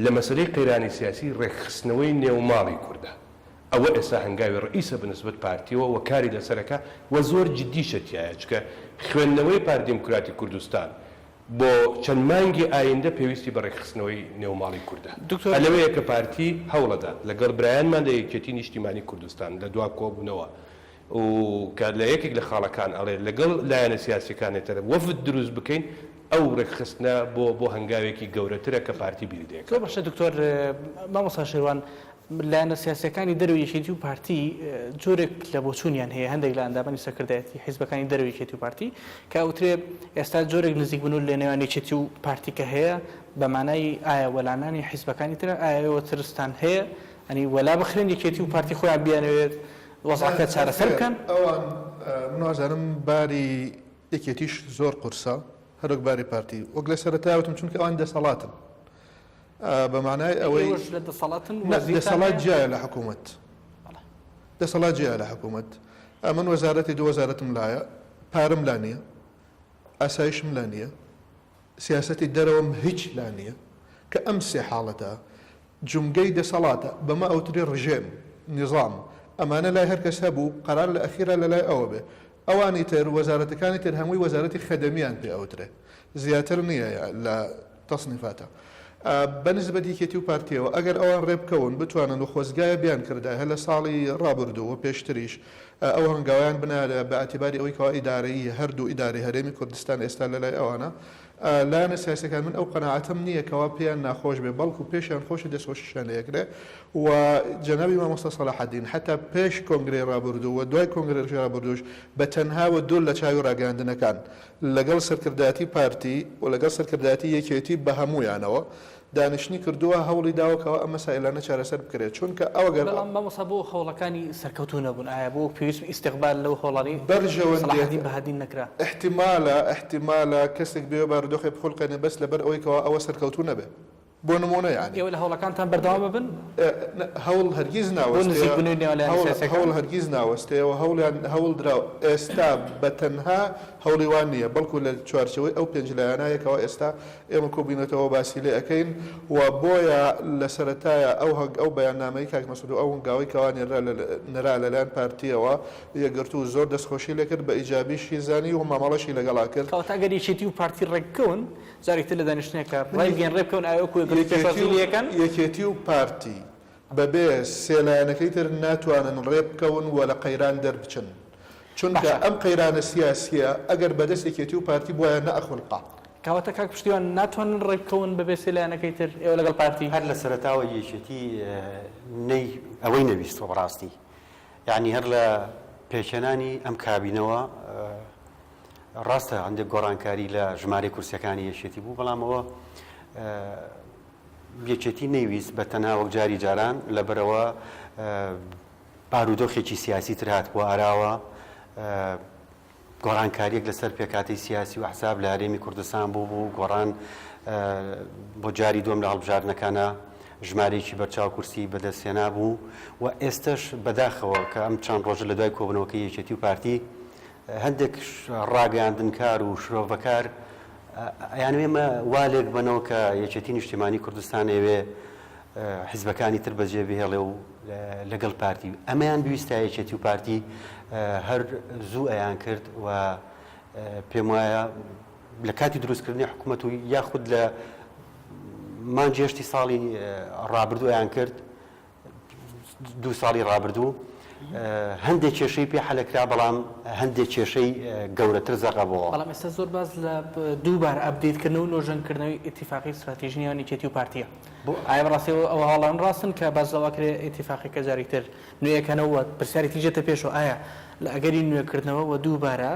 لە مەسەلەی قەیرانی سیاسی ڕێکخستنەوەی نێو ماڵی کوردە. ئەوە ئێستا هەنگاوی ڕەئیسە بە نسبەت پارتیەوە و کاری لەسەر ئەکا و زۆر جدیشە تیایا چونکە خوێندنەوەی پارتی دیموکراتی کوردستان بۆ چەند مانگی ئایندە پێویستی بە ڕێکخستنەوەی نێو ماڵی کوردە. دکتۆر. ئەلەوەیە کە پارتی هەوڵەدات لەگەڵ برایانمان لە یەکێتی نیشتیمانی کوردستان لە دوا کۆبوونەوە و کە لە یەکێک لە خاڵەکان ئەڵێ لەگەڵ لایەنە سیاسیەکانی تر وەفد دروست بکەین، ئەو ڕێکخستنە بۆ بۆ هەنگاوێکی گەورەترە کە پارتی بیری لێ زۆر باشە ئەکاتەوە. دکتۆر مامۆستا شێروان، لایەنە سیاسیەکانی دەرەوەی یەکێتی و پارتی جۆرێک لە بۆچوونیان هەیە، هەندێک لە ئەندامانی سەرکردایەتی حیزبەکانی دەرەوەی یەکێتی و پارتی کە ئەوترێ ئێستا جۆرێک نزیکبوون لە نێوان یەکێتی و پارتی کە هەیە بە مانای ئایا وەلانانی حیزبەکانی ترە، ئایا ئێوە ترستان هەیە یانی وەلا بخرێن یەکێتی و پارتی خۆیان بیانەوێت وەزعەکە چارەسەر بکەن؟ ئەوان من وازانم باری یەکێتیش زۆر قورسە هەروەک باری پارتی وەک لە سەرەتا وتم چونکە ئەوان دەسەڵاتن بە مانای ئەوەی ئێوەش لە دەسەڵاتن وەزیرتان دەسەڵات جیایە لە حکوومەت دەسەڵات جیایە لە حکوومەت ئەمن وەزارەتی دوو وەزارەتم لایە پارەم لا نییە ئاسایشم لا نییە سیاسەتی دەرەوەم هیچ لا نییە کە ئەم سێ حاڵەتە جومگەی دەسەڵاتە، بەمە ئەوترێ ڕژێم، نیزام، ئەمانە لای هەر کەس هەبوو، قەرار لە ئەخیرا لە لای ئەوە بێ. ئەوانی تر، وەزارەتەکانی تر هەمووی وەزارەتی خەدەمیان پێ ئەوترێ. زیاتر نییە لە تەسنیفاتە. بە نسبەت یەکێتی و پارتییەوە، ئەگەر ئەوان ڕێ بکەون، بتوانن و خۆزگایە بیانکردایه لە ساڵی ڕابردوو و پێشتریش ئەو هەنگاوەیان بنایە بە ئیعتیباری ئەوەی کەوا ئیدارەی هەردوو ئیدارەی هەرێمی کوردستان ئێستا لە لای ئەوانە، لایەنە سیاسیەکان من ئەو قەناعەتەم نییە کەوا پێیان ناخۆش بێ بەڵکو پێشیان خۆشە دەستخۆشیشیان لێ ئەکرێ و جەنابی مامۆستا سەلاحەدین حەتا پێش کۆنگرەی ڕابردوو و دوای کۆنگرەی ڕابردووش بە تەنها و دوور لە چاوی ڕاگەیاندنەکان لەگەڵ سەرکردایەتی پارتی و لەگەڵ سەرکردایەتی یەکێتی بە هەموویانەوە دانیشتنی کردووە هەوڵی داوە کەوا ئەم مەسائیلانە چارەسەر بکرێت چونکە ئەوگەر بەڵام مامۆستا بۆ هەوڵەکانی سەرکەوتوو نەبوون ئایا بۆ وەک پێویست ئیستیقبال لەو هەوڵانەی بەرژەوەندیەک سەڵاحەدین بەهادین نەکرا؟ ئیحتیمالە ئیحتیمالە کەسێک بێ بارودۆخێ بخولقێنێ بەس لەبەر ئەوەی کەوا ئەوە سەرکەوتوو نەبێ بۆ نموونە یانی. ئێوە لە هەوڵەکانتان بەردەوام ئەبن؟ هەوڵ هەرگیز بۆ ناوەستێ نزیک بوونەوەی نێوان لایەنە هەوڵ سیاسیەکان؟ هەوڵ هەرگیز ناوەستێ و هەوڵیان هەوڵ دراو ئێستا بە تەنها هەوڵی وا نییە بەڵکو لە چوارچێوەی ئەو پێنج لایەنایە کەوا ئێستا ئێمە کۆبوینەتەوە باسی لێ ئەکەین و بۆیە لە سەرەتایا ئەو هەنگ ئەو بەیاننامەی کاک مەسعود و ئەو هەنگاوەی کەوا نێرا لە نرا لەلایەن پارتیەوە یەکگرتوو زۆر دەستخۆشی لێ کرد بە ئیجابیشی زانی و مامەڵەشی لەگەڵا کرد. کەواتە ئەگەر یەکێتی و پارتی ڕێکبکەون جارێکی تر لە دانیشتنێکا من ڕایبگەیەن ڕێبکەون ئایا وەکو یەکگرتوو یەکێتی پێشوازی و لێ ئەکەن؟ یەکێتی و پارتی بەبێ سێ لایەنەکەی تر ناتوانن ڕێبکەون و لە قەیران دەربچن چونکە باشە. ئەم قەیرانە سیاسیە ئەگەر بەدەست یەکێتی و پارتی بوایە نەئەخولقا. کەواتە کاک پشتیوان ناتوانن ڕێکبکەون بەبێ سێ لایەنەکەی تر ئێوە لەگەڵ پارتی؟ هەر لە سەرەتاوە یەکێتی نەی ئەوەی نەویستوە بەڕاستی یانی هەر لە پێکهێنانی ئەم کابینەوە ڕاستە هەندێک گۆڕانکاری لە ژمارەی کورسیەکانی یەکێتی بوو بەڵام ئەوە یەکێتی نەیویست بە تەنها وەک جاری جاران لەبەرەوە بارودۆخێکی سیاسی تر هاتبووە ئاراوە گۆڕانکارییەک لەسەر پێکهاتەی سیاسی و ئەحزاب لە هەرێمی کوردستان بوو بوو، گۆڕان بۆ جاری دووەم لە هەڵبژاردنەکانا ژمارەیەکی بەرچاو کورسی بەدەستهێنابوو و ئێستەش بەداخەوە کە ئەم چەند ڕۆژە لە دوای کۆبوونەوەکەی یەکێتی و پارتی هەندێک ڕاگەیاندنکار و شرۆڤەکار ئەیانەوێ ئێمە وا لێک بەنەوە کە یەکێتی نیشتیمانی کوردستان ئەیەوێ حیزبەکانی تر بەجێ بهێڵێ و لەگەڵ پارتی ئەمەیان بویستە یەکێتی و پارتی هەر زوو ئەیان کرد و پێم وایە لە کاتی دروستکردنی حکوومەت و یاخود لە مانگی هەشتی ساڵی ڕابردوو ئەیان کرد دوو ساڵی ڕابردوو. هەندێک کێشەی پێ حەلەکرا بەڵام هەندێک کێشەی گەورەتر زەقەبەوە. بەڵام ئێستا زۆر باس لە دووبارە ئەپدەیتکردنەوە و نۆژەنکردنەوەی ئیتیفاقی ستراتیژی نێوان یەکێتی و پارتییە. ئایا بەڕاستی ئەو هەواڵانە ڕاستن کە باس لەوە کرێ ئیتیفاقەکە جارێکی تر نوێکەنەوە و پرسیاری تریش دێتە پێشەوە ئایا لە ئەگەری نوێکردنەوە و دووبارە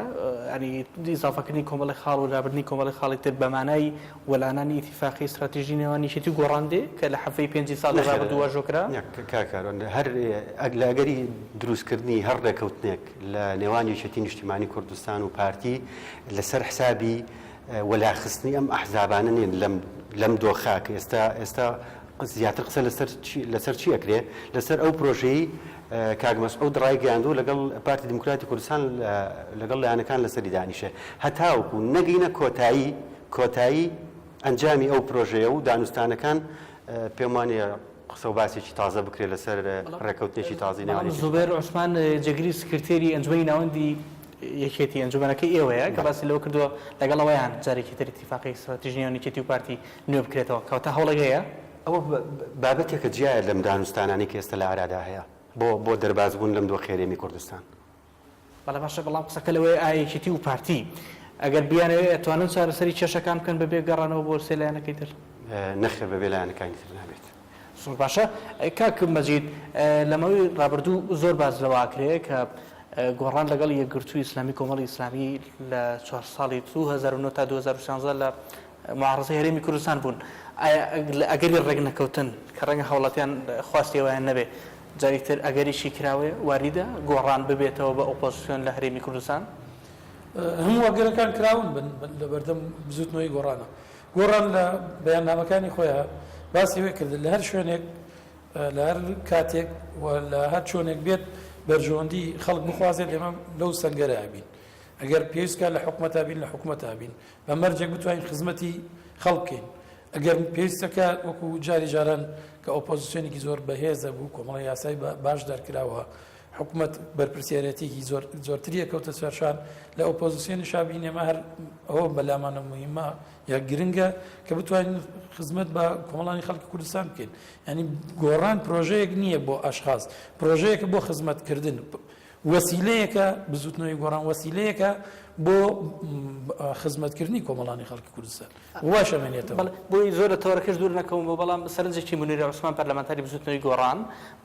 یانی ئیزافەکردنی کۆمەڵێک خاڵ و لابردنی کۆمەڵێک خاڵی تر بە مانای وەلانانی ئیتیفاقی ستراتیژی نێوان یەکێتی و گۆڕان دێ کە لە حەڤەی پێنجی ساڵی نەخێر ڕابردوو واژۆ کرا؟ نا کاک کاروان هەر لە ئەگەری دروستکردنی هەر ڕێکەوتنێک لە نێوان یەکێتی نیشتیمانی کوردستان و پارتی لەسەر حسابی وەلاخستنی ئەم ئەحزابانە نین لەم لەم دۆخە کە ئێستا ئێستا زیاتر قسە لەسەر چی لەسەر چی ئەکرێ لەسەر ئەو پرۆژەی کاک مەسعود ڕایگەیاندووە لەگەڵ پارتی دیموکراتی کوردستان لەگەڵ لایەنەکان لەسەری دانیشێ هەتاوەکو نەگەینە کۆتایی کۆتایی ئەنجامی ئەو پرۆژەیە و دانوستانەکان پێم وانیە قسە و باسێکی تازە بکرێت لەسەر ڕێکەوتنێکی تازەی نێوان بەڵام یەکێتی. زوبێر عوسمان جێگری سکرتێری ئەنجومەنی ناوەندی یەکێتی ئەنجومەنەکەی ئێوەیە کە باسی لەوە کردووە لەگەڵ ئەوەیان جارێکی تر ئیتیفاقی ستراتیژی نێوان یەکێتی و پارتی نوێ بکرێتەوە کەواتە هەوڵێک هەیە؟ ئەوە بابەتێکە جیایە لەم دانوستانانەی کە ئێستا لە ئارادا هەیە بۆ بۆ دەربازبوون لەم دۆخی هەرێمی کوردستان. بەڵێ باشە بەڵام قسەکە لەوەیە ئایا یەکێتی و پارتی ئەگەر بیانەوێ ئەتوانن چارەسەری کێشەکان بکەن بەبێ گەڕانەوە بۆ سێ لایەنەکەی تر؟ نەخێر بەبێ لایەنەکانی تر نابێت. زۆر باشە کاک مەجید لە ماوەی ڕابردوو زۆر باس لەوە ئەکرێ کە گۆڕان لەگەڵ یەکگرتووی ئیسلامی کۆمەڵی ئیسلامی لە چوار ساڵی 2009 تا 2013 لە موعارەزەی هەرێمی کوردستان بوون، ئایا لە ئەگەری ڕێکنەکەوتن کە ڕەنگە هاوڵاتیان خواستی ئەوەیان نەبێ، جارێکی تر ئەگەریشی کراوەیە، واریدە، گۆڕان ببێتەوە بە ئۆپۆزسیۆن لە هەرێمی کوردستان؟ هەموو ئەگەرەکان کراون بن لە بەردەم بزوتنەوەی گۆڕانە. گۆڕان لە بەیاننامەکانی خۆیا باسی ئەوەی کرد لە هەر شوێنێک لە هەر کاتێک و لە هەر چۆنێک بێت بەرژەوەندی خەڵک بخوازێت ئێمە لەو سەنگەرە بین. ئەگەر پێویست کات لە حکومەتا بین لە حکومەتا بین. بە مەرجێک بتوانین خزمەتی خەڵک بکەین. ئەگەر پێویستە کە وەکو جاری جاران کە ئۆپۆزیسیۆنێکی زۆر بەهێزە بوو، کۆمەڵە یاسای باش دەرکراوە، حکومەت بەرپرسیارەتێکی زۆر زۆرتری ئەکەوتە سەرشان، لە ئۆپۆزیسیۆنیشا بین ئێمە هەر ئەوە بەلامانە موهیمە یا گرنگە کە بتوانین خزمەت بە کۆمەڵانی خەڵکی کوردستان بکەین. یعنی گۆڕان پرۆژەیەک نییە بۆ ئەشخاص، پرۆژەیەکە بۆ خزمەتکردن. وەسیلەیەکە، بزوتنەوەی گۆڕان وەسیلەیەکە بۆ خزمەتکردنی کۆمەڵانی خەڵکی کوردستان و واش ئەمێنێتەوە. بەڵێ، بۆی زۆر لە تەوەرەکەش دوور نەکەومەوە، بەڵام سەرنجێکی مونیرە عوسمان پەرلەمانتاری بزوتنەوەی گۆڕان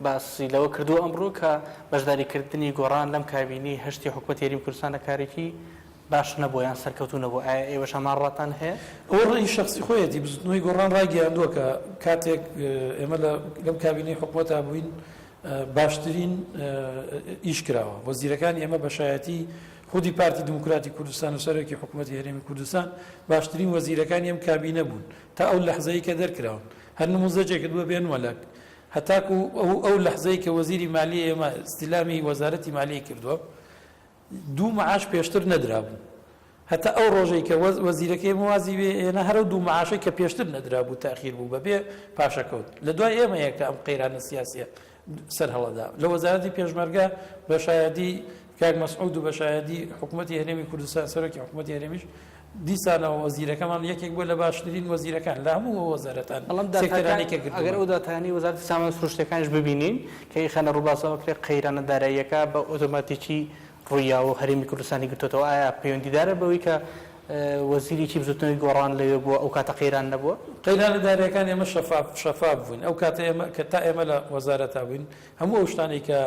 باسی لەوە کردووە ئەمڕۆ کە بەشداریکردنی گۆڕان لەم کابینەی هەشتی حکومەتی هەرێمی کوردستانە کارێکی باش نەبووە یان سەرکەوتوو نەبووە، ئایا ئێوەش هەمان ڕاتان هەیە؟ ئەوە ڕەئی شەخسی خۆیەتی، بزوتنەوەی گۆڕان ڕایگەیاندووە کە کاتێک ئێمە لەم کابینەی حکومەتا بووین باشترین ئیش کراوە. وەزیرەکانی ئێمە بە شایەتی خودی پارتی دیموکراتی کوردستان و سەرۆکی حکوومەتی هەرێمی کوردستان باشترین وەزیرەکانی ئەم کابینە بوون تا ئەو لەحزەی کە دەرکراون. هەر نموزەجێکت بۆ بێنمە لە هەتاکو ئەو لەحزەی کە وەزیری مالیە ئێمە ئیستیلامی وەزارەتی مالیەی کردووە دوو معاش پێشتر نەدرابوو. هەتا ئەو ڕۆژەی کە وەزیرەکەی ئێمە وازی لێ هێنا هەر ئەو دوو معاشەی کە پێشتر نەدرابوو تاخیر بوو بەبێ پاشەکەوت. لە دوای ئێمەیە کە ئەم قەیرانە سیاسیە سەر هەڵەدا. لە وەزارەتی پێشمەرگە بە شایەدی کاک مەسعود و بە شایەدی حکوومەتی هەرێمی کوردستان سەرۆکی حکوومەتی هەرێمیش دیسانەوە وەزیرەکەمان یەکێک بووە لە باشترین وەزیرەکان لە هەموو ئەو وەزارەتان بەڵام داتاکان سێکتەرانەی کە ئەگەر کردوومانە. ئەو داتایانەی وەزارەتی سامانە سروشتیەکانیش ببینین کە ئیخەنە ڕوو باس لەوە کرێ قەیرانە داراییەکە بە ئۆتۆماتیکی ڕوویاوە و هەرێمی کوردستانی گرتۆتەوە ئایا پەیوەندیدارە بەوەی کە وەزیرێکی بزوتنەوەی گۆڕان لەوێ بووە ئەو کاتە قەیران نەبووە؟ قەیرانە دارایەکان ئێمە شەفاف شەفاف بووین ئەو کاتە ئێمە کە تا ئێمە لە وەزارەتا بووین هەموو ئەو شتانەی کە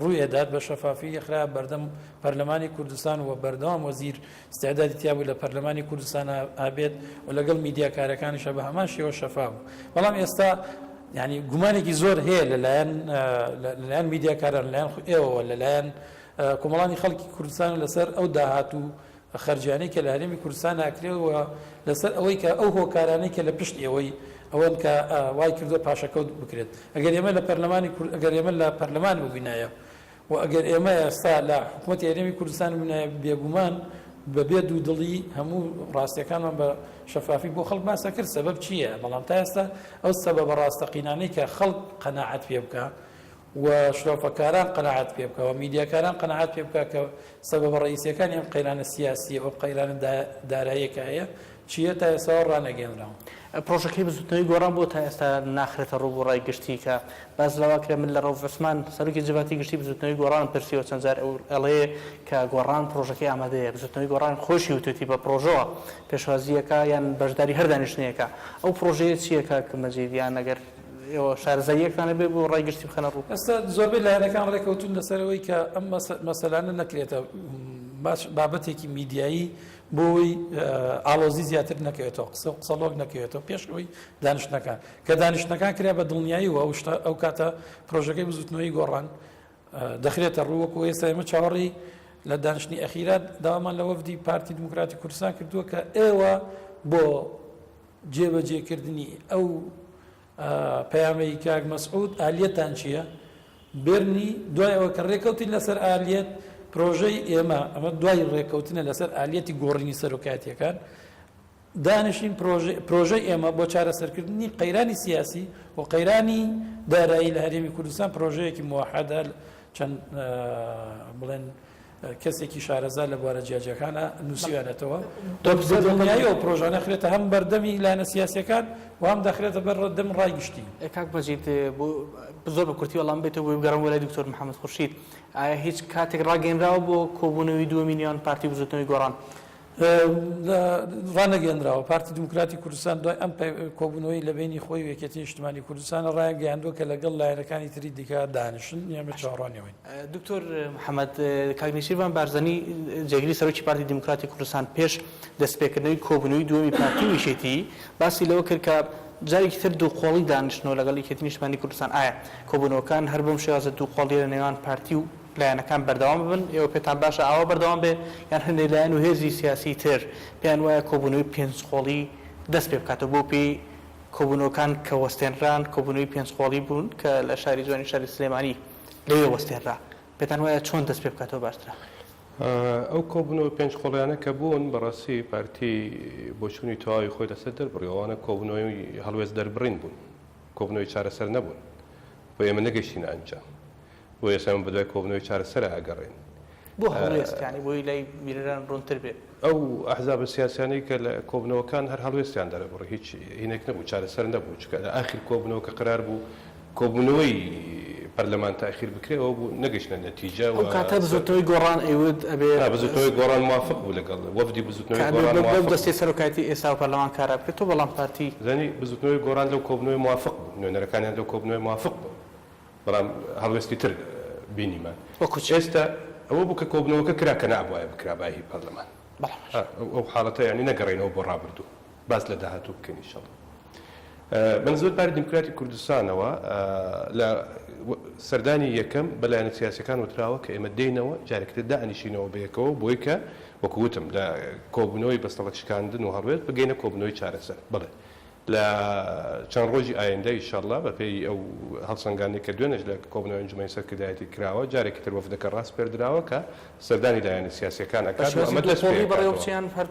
ڕووی ئەدات بە شەفافی ئەخرایە بەردەم پەرلەمانی کوردستان و بەردەوام وەزیر ئیستعدادی تیا بوو لە پەرلەمانی کوردستان ئابێت و لەگەڵ میدیاکارەکانیشە بە هەمان شێوە شەفاف بوو بەڵام ئێستا یعنی گومانێکی زۆر هەیە لەلایەن لەلایەن میدیاکاران لەلایەن ئێوەوە لەلایەن کۆمەڵانی خەڵکی کوردستان لەسەر ئەو داهات و خەرجیانەی کە لە هەرێمی کوردستان ناکرێ و لەسەر ئەوەی کە ئەو هۆکارانەی کە لە پشت ئێوەی ئەوەن کە وای کردووە پاشەکەوت بکرێت ئەگەر ئێمە لە پەرلەمانی ئەگەر ئێمە لە پەرلەمان ببینایە و ئەگەر ئێمە ئێستا لە حکومەتی هەرێمی کوردستان بووینایە بێگومان بە بێ دوودڵی هەموو ڕاستیەکانمان بە شەفافی بۆ خەڵک باس ئەکرد سەبەب چییە بەڵام تا ئێستا ئەو سەبەبە ڕاستەقینانەی کە خەڵک قەناعەت پێ بکا و شرۆڤەکاران قەناعەت پێ بکا و میدیاکاران قەناعەت پێ بکا کە سەبەبە ڕەئیسیەکانی ئەم قەیرانە سیاسیە و ئەم قەیرانە داراییە کە هەیە. چییە تا ئێستاوە ڕانەگەیەنراوە. پڕۆژەکەی بزوتنەوەی گۆڕان بۆ تا ئێستا ناخرێتە ڕوو بۆ ڕای گشتی کە باس لەوە کرا من لە ڕەوف عوسمان سەرۆکی جڤاتی گشتی بزوتنەوەی گۆڕانم پرسیوە چەند جار ئەو ئەڵێ کە گۆڕان پڕۆژەکەی ئامادەیە بزوتنەوەی گۆڕان خۆشی وتوێتی بە پڕۆژەوە پێشوازییەکە یان بەشداری هەر دانیشتنێکە ئەو پڕۆژەیە چییە کاک مەجید یان ئەگەر ئێوە شارەزاییەکتان هەبێ بۆ ڕای گشتی بخەنە ڕوو. ئێستا زۆربەی لایەنەکان ڕێکەوتوون لەسەر ئەوەی کە ئەم مەسەلانە نەکرێتە بابەتێکی میدیایی بۆ ئەوەی ئاڵۆزی زیاتر نەکەوێتەوە، قسە و قسەڵۆک نەکەوێتەوە پێش ئەوەی دانیشتنەکان کە دانیشتنەکان کرا بە دڵنیایی و ئەو شتە ئەو کاتە پرۆژەکەی بزوتنەوەی گۆڕان دەخرێتە ڕوو وەکو ئێستا ئێمە چاوەڕێی لە دانیشتنی ئەخیرا داوامان لە وەفدی پارتی دیموکراتی کوردستان کردووە کە ئێوە بۆ جێبەجێکردنی ئەو پەیامەی کاک مەسعود ئالیەتتان چییە؟ بێرنی دوای ئەوە کە ڕێکەوتین لەسەر ئالیەت پرۆژەی ئێمە ئەمە دوای ڕێکەوتنە لەسەر ئالیەتی گۆڕینی سەرۆکایەتیەکان دانیشین پرۆژەی ئێمە بۆ چارەسەرکردنی قەیرانی سیاسی و قەیرانی دارایی لە هەرێمی کوردستان پرۆژەیەکی موحدە چەند بڵێن کەسێکی شارەزا لە بوارە جیاجیاکانە نووسیویانەتەوە دڵنیایی ئەو پرۆژانە خرێتە هەم بەردەمی لایەنە سیاسیەکان و هەم دەخرێتە بەر دەم ڕای گشتی. کاک مەجید زۆر بە کورتی وەڵام بێتەوە بۆی بگەڕێم بۆ لای دکتۆر محەمەد خورشید ئایا هیچ کاتێک ڕاگەیەنراوە بۆ کۆبوونەوەی دووەمی نێوان پارتی و بزووتنەوەی گۆڕان؟ ڕانەگەیەنراوە. پارتی دیموکراتی کوردستان دوای ئەم کۆبوونەوەی لە بەینی خۆی و یەکێتی نیشتمانی کوردستان ڕایانگەیاندووە کە لەگەڵ لایەنەکانی تری دیکە دانیشن، ئێمە چاوەڕوانی ئەوەین. دکتۆر محەمەد، کاک نێچیرڤان بارزانی جێگری سەرۆکی پارتی دیموکراتی کوردستان پێش دەستپێکردنەوەی کۆبوونەوەی دووەمی پارتی و یەکێتی باسی لەوە کرد کە جارێکی تر دووقۆڵی دانیشتنەوە لەگەڵ یەکێتی نیشتمانی کوردستان ئایا کۆبوونەوەکان هەر بەم شێوازە دووقۆڵیە لە نێوان پارتی و لایەنەکان بەردەوام ببن؟ ئێوە پێتان باشە ئاوا بەردەوام بێ یان هەندێک لایەن و هێزی سیاسی تر پێیان وایە کۆبوونەوەی پێنجقۆڵی دەست پێ بکاتەوە؟ بەو پێی کۆبوونەوەکان کە وەستێنران کۆبوونەوەی پێنجقۆڵی بوون کە لە شاری جوانی شاری سلێمانی لەوێ وەستێنرا، پێتان وایە چۆن دەست پێ بکاتەوە باشترە؟ ئەو کۆبوونەوە پێنجقۆڵیانە کە بوون بەڕاستی پارتی بۆچوونی تەواوی خۆی لەسەر دەربڕی، ئەوانە کۆبوونەوەی هەڵوێست دەربڕین بوون، کۆبوونەوەی چارەسەر نەبوون، بۆیە ئێمە نەگەیشتینە ئەنجام. بۆیە ئێستا ئێمە بەدوای کۆبوونەوەی چارەسەرا ئەگەڕێین. بۆ هەڵوێست یانی بۆی لای بینەران ڕوونتر بێ. ئەو ئەحزابە سیاسیانەی کە لە کۆبوونەوەکان هەر هەڵوێستیان دەرەبڕی هیچ هینێک نەبوو چارەسەر نەبوو چونکە لە ئاخیر کۆبوونەوە کە قەرار بوو کۆبوونەوەی پەرلەمان تاخیر بکرێ ئەوە بوو نەگەیشتنە نەتیجە و ئەو کاتە بزووتنەوەی گۆڕان ئەیوت ئەبێ نا بزووتنەوەی گۆڕان موافق بوو لەگەڵ وەفدی کە بزووتنەوەی ئەبێ گۆڕان بەم موافق بوو. دەستەی سەرۆکایەتی ئێستا و پەرلەمان کارا بکرێتەوە بەڵام پارتی. زانی بزووتنەوەی گۆڕان لەو کۆبوونەوەی موافق بوو نوێنەرەکانیان لەو کۆبوونەوەی موافق بوون. بەڵام هەڵوێستی تر بینیمان. وەکو چی؟ ئێستا ئەوە بوو کە کۆبوونەوەکە کرا کە نابوایە بکرابایە هی پەرلەمان. بەڵێ باشە. ئەو حاڵەتە یانی نەگەڕێینەوە بۆ ڕابردوو. باس لە داهاتوو بکەین ئیشەڵا. بە نسبەت پارتی دیموکراتی کوردستانەوە لە سەردانی یەکەم بە لایەنە سیاسیەکان وتراوە کە ئێمە دێینەوە جارێکی تر دائەنیشینەوە بەیەکەوە بۆی کە وەکو وتم لە کۆبوونەوەی بەستەڵەک شکاندن و هەڵوێست بگەینە کۆبوونەوەی چارەسەر. بەڵێ. لە چەند ڕۆژی ئایندە ئیشەڵا بە پێی ئەو هەڵسەنگاندنەی کە دوێنێش لە کۆبوونەوەی ئەنجومەنی سەرکردایەتی کراوە، جارێکی تر وەفدەکە ڕاسپێردراوە کە سەردانی لایەنە سیاسییەکان بە ئەکات و شێوازی ئەمە دەست پێ دووقۆڵی بەڕێوە ئەکاتەوە. بچێ یان هەر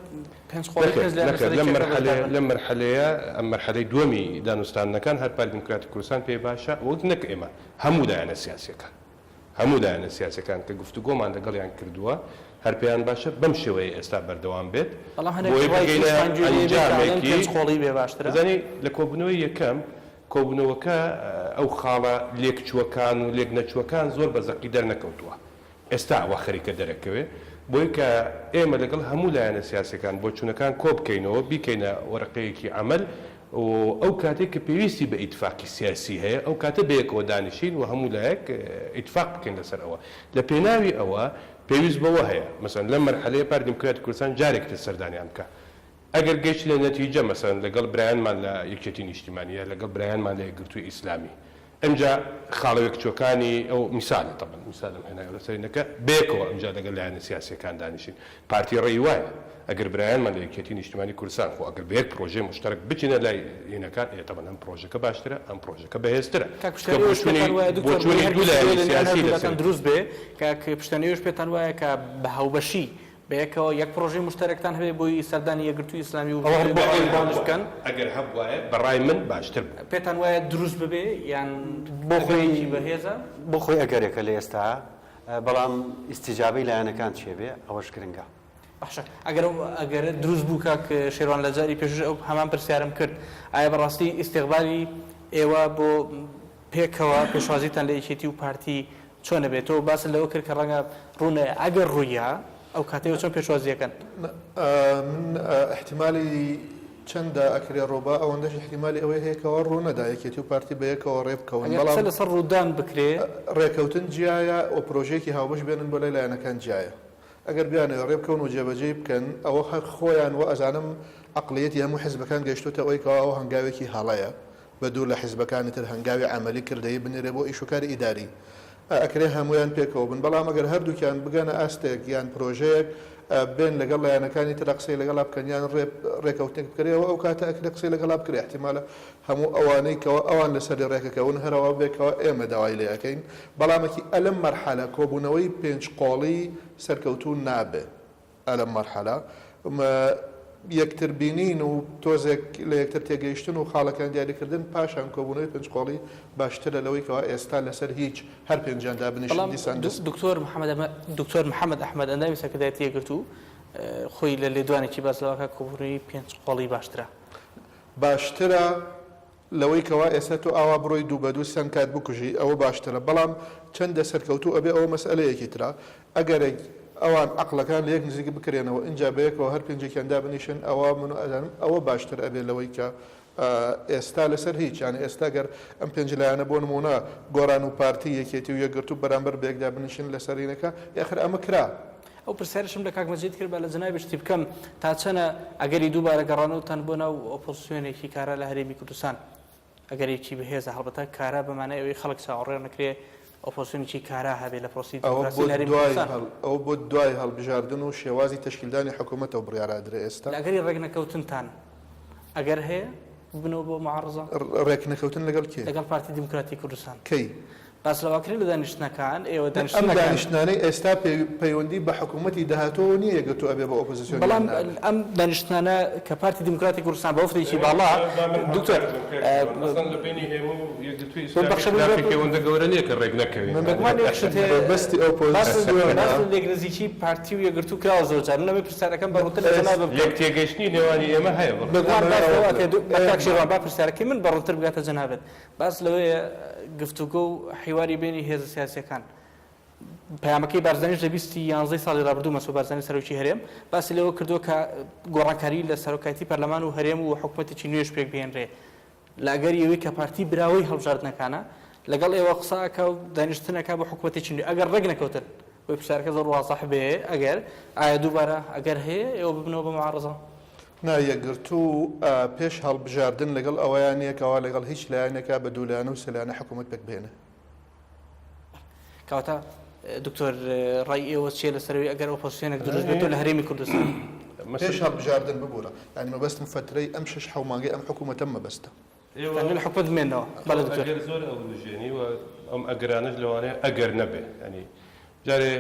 پێنجقۆڵی نەخێر، پێنج لایەن نەخێر، لەسەر لەم یەکێکە مەرحەلەیە بەشدار بن؟ لەم مەرحەلەیە، ئەم مەرحەلەی دووەمی دانوستاندنەکان هەر پارتی دیموکراتی کوردستان پێی باشە، وەک نەک ئێمە، هەموو لایەنە سیاسییەکان. هەموو لایەنە سیاسیەکان کە گفتوگۆمان لەگەڵیان کردووە هەر پێیان باشە بەم شێوەیە ئێستا بەردەوام بێت بەڵام هەندێک بۆیە ڕای بگەینە تووشمان گوێ لێ بێ کە ئەڵێن ئەنجامێکی پێنج قۆڵی بێ باشترە. ئەزانی لە کۆبوونەوەی یەکەم کۆبوونەوەکە ئەو خاڵە لێکچووەکان و لێکنەچووەکان زۆر بە زەقی دەرنەکەوتووە ئێستا وا خەریکە دەرەکەوێ، بۆیە کە ئێمە لەگەڵ هەموو لایەنە سیاسیەکان بۆچوونەکان کۆبکەینەوە، بیکەینە وەرەقەیەکی عەمەل و ئەو کاتەی کە پێویستی بە ئیتفاقی سیاسی هەیە ئەو کاتە بەیەکەوە دانیشین و هەموو لایەک ئیتفاق بکەین لەسەر ئەوە. لە پێناوی ئەوە پێویست بەوە هەیە مەسەلەن لەم مەرحەلەیە پارتی دیموکراتی کوردستان جارێکی تر سەردانیان بکا. ئەگەر گەیشتینە نەتیجە مەسەلەن لەگەڵ برایانمان لە یەکێتی نیشتیمانی یا لەگەڵ برایانمان لە یەکگرتووی ئیسلامی ئمجا خاڵە وێکچووەکانی ئەو میسالە تەبعەن میسالم هێنایەوە لەسەری نەکە بەیەکەوە ئمجا لەگەڵ لایەنە سیاسیەکان دانیشین پارتی ڕێی وایە ئەگەر برایانمان لە یەکێتی نیشتیمانی کوردستان خۆ ئەگەر بە یەک پرۆژەی موشتەرەک بچینە لای هینەکان ئێ تەبعەن هەم پرۆژەکە باشترە هەم پرۆژەکە بەهێزترە کاک چونکە پشتیوانی ئێوەش بۆچوونی پێتان وایە دکتۆر بۆیە بۆچوونی هەر دوو گفتوگۆ لایەنی لە نێوان سیاسی هەردوو لاتان لەسەری دروست بێ کاک پشتیوانی ئێوەش پێتان وایە کە بە هاوبەشی بەیەکەوە یەک پڕۆژەی موشتەرەکتان هەبێ بۆی سەردانی یەکگرتووی ئیسلامی و ئەوە هەر بۆ بەڕێوەی خۆی بانگش بکەن؟ ئەگەر هەبوایە بە ڕای من باشتر بوو. پێتان وایە دروست ببێ یان بۆ خۆی ئەگەرێکی بەهێزە؟ بۆ خۆی ئەگەرێکە لە ئێستا، بەڵام ئیستیجابەی لایەنەکان چێ بێ ئەوەش گرنگە. باشە ئەگەر ئەو ئەگەرە دروست بوو کاک شێروان لە جاری پێشووش ئەو هەمان پرسیارم کرد ئایا بەڕاستی ئیستیقبالی ئێوە بۆ پێکەوە پێشوازیتان لە یەکێتی و پارتی چۆن ئەبێت تۆ باست لەوە کرد کە ڕەنگە ڕوونەیە ئەگەر ڕوویا ئەو کاتە ئێوە چۆن پێشوازی ئەکەن؟ من ئیحتیمالی چەندە ئەکرێ ڕووبا ئەوەندەش ئیحتیمالی ئەوەی هەیە کەوا ڕوونەدا یەکێتی و پارتی بەیەکەوە ڕێ بکەون ئەگەر قسە بەڵام لەسەر ڕوودان بکرێ. ڕێکەوتن جیایە و پرۆژەیەکی هاوبەش بێنن بۆ لای لایەنەکان جیایە. ئەگەر بیانەوێ ڕێبکەون و جێبەجێی بکەن ئەوە هەر خۆیان وا ئەزانم عەقڵیەتی هەموو حیزبەکان گەیشتۆتە ئەوەی کەوا ئەوە هەنگاوێکی هەڵەیە بە دوور لە حیزبەکانی تر هەنگاوی عەمەلی کردەیی بنرێ بۆ ئیش و کاری ئیداری ئەکرێ هەموویان پێکەوە بن بەڵام ئەگەر هەردووکیان بگەنە ئاستێک یان پرۆژەیەک بێن لەگەڵ لایەنەکانی ترا قسەی لەگەڵا بکەن یان ڕێ ڕێکەوتنێک بکرێ ئەوە ئەو کاتە ئەکرێ قسەی لەگەڵا بکرێ ئیحتیمالە هەموو ئەوانەی کەوا ئەوان لەسەری ڕێکەکەون هەروا بێ کەوا ئێمە داوای لێ ئەکەین بەڵامەکی ئەلەم مەرحەلە کۆبوونەوەی پێنج قۆڵی سەرکەوتوو نابێ ئەلەم مەرحەلە یەکتر بینین و تۆزێک لە یەکتر تێگەیشتن و خاڵەکان دیاریکردن پاشان کۆبوونەوەی پێنج قۆڵی باشترە لەوەی کەوا ئێستا لەسەر هیچ هەر پێنجیان دابنیشن بەڵام دیسان دەست دکتۆر محەمەد دکتۆر محەمەد ئەحمەد ئەندامی سەرکردایەتی یەکگرتوو خۆی لە لێدوانێکی باس لەوە کە کۆبوونەوەی پێنج قۆڵی باشترە. باشترە لەوەی کەوا ئێستا تۆ ئاوا بڕۆی دوو بەدوو سەن کات بکوژی ئەوە باشترە بەڵام چەندە سەرکەوتوو ئەبێ ئەوە مەسئەلەیەکی ترە ئەگەرێک ئەوان عەقڵەکان لەیەک نزیک بکرێنەوە ئینجا بەیەکەوە هەر پێنجێکیان دابنیشن ئەوە من ئەزانم ئەوە باشتر ئەبێ لەوەی کە ئێستا لەسەر هیچ یانی ئێستا گەر ئەم پێنج لایەنە بۆ نموونە گۆڕان و پارتی یەکێتی و یەکگرتوو بەرامبەر بەیەک دابنیشن لەسەر هینەکە یاخر ئەمە کرا. ئەو پرسیارەشم لە کاک مەجید کرد با لە جەنابیشتی بکەم تا چەنە ئەگەری دووبارە گەڕانەوەتان بۆ ناو ئۆپۆزسیۆنێکی کارا لە هەرێمی کوردستان ئەگەرێکی بەهێزە هەڵبەتە کارا بە مانای ئەوەی خەڵک چاوەڕێ نەکرێ ئۆپۆزسیۆنێکی کارا هەبێ لە پرۆسەی ئەوە دیموکراسی بۆ لە هەرێمی دوای کوردستان. هەڵ ئەوە بۆ دوای هەڵبژاردن و شێوازی تەشکیلدانی حکوومەتە و بڕیارە ئەدرێ ئێستا. لە ئەگەری ڕێکنەکەوتنتان ئەگەر هەیە ببنەوە بۆ معارزە؟ ڕێکنەکەوتن لەگەڵ کێ؟ لەگەڵ پارتی دیموکراتی کوردستان. کەی؟ باس لەوە کرێ لە دانیشتنەکان، ئێوە ئەم دانیشتنەکان. دانیشتنانەی ئێستا پەیوەندی بە حکوومەتی داهاتووەوە نییە یەکگرتوو ئەبێ بە ئۆپۆزیسیۆن یان بەڵام نابێ. ئەم دانیشتنانە کە پارتی دیموکراتی کوردستان بە وەفدێکی باڵا با من دکتۆر هاوکارت بم کاک شێروان، ئەسڵەن لە بەینی ئێمە و یەکگرتووی ئیسلامی بەخشە خلافێکی ئەوەندە گەورە نییە کە ڕێک نەکەوین. بێگومان یەک شت هەیە مەبەستی باس ئۆپۆزیسیۆنە. باس لە لێکنزیکی پارتی و یەکگرتوو کراوە زۆر جار من ئەمەی پرسیارەکەم بە ڕوونتر لە جەنابت بکەم. لێک تێگەیشتنی نێوانی ئێمە هەیە بەڵێ. بێگومان باس لەوە ئەکرێ ئێمە کاک شێروان با پرسیارەکەی من بە ڕوونتر بگاتە جەنابت. باس لەوەیە گفتوگۆ و حیواری بەینی هێزە سیاسیەکان پەیامەکەی بارزانیش لە بیستی یانزەی ساڵی ڕابردوو مەسعود بارزانی سەرۆکی هەرێم باسی لەوە کردووە کە گۆڕانکاری لە سەرۆکایەتی پەرلەمان و هەرێم و حکومەتێکی نوێش پێک بهێنرێ لە ئەگەری ئەوەی کە پارتی براوەی هەڵبژاردنەکانە لەگەڵ ئێوە قسە ئەکا و دانیشتن ئەکا بۆ حکومەتێکی نوێ ئەگەر ڕێک نەکەوتن بۆی پرسیارەکە زۆر وازح بێ ئەگەر ئایا دووبارە ئەگەر هەیە ئێوە ببنەوە بە معارزە؟ نا یەکگرتوو پێش هەڵبژاردن لەگەڵ ئەوەیا نیە کەوا لەگەڵ هیچ لایەنێکا بە دوولایەنە و سێلایەنە حکوومەت پێک بهێنێ. کەواتە دکتۆر ڕای ئێوە چیە لەسەر ئەوەی ئەگەر ئۆپۆزسیۆنێک دروست بێتەوە لە هەرێمی کوردستان؟ پێش هەڵبژاردن ببورە یانی مەبەستم فەترەی ئەم شەش حەو مانگەی ئەم حکوومەتەم مەبەستە. تەنها لە حکومەت بمێنەوە. بەڵێ دکتۆر. ئەگەر زۆر ئەوروژێنی و ئەم ئەگەرانەش لەوانەیە ئەگەر نەبێ یانی جارێ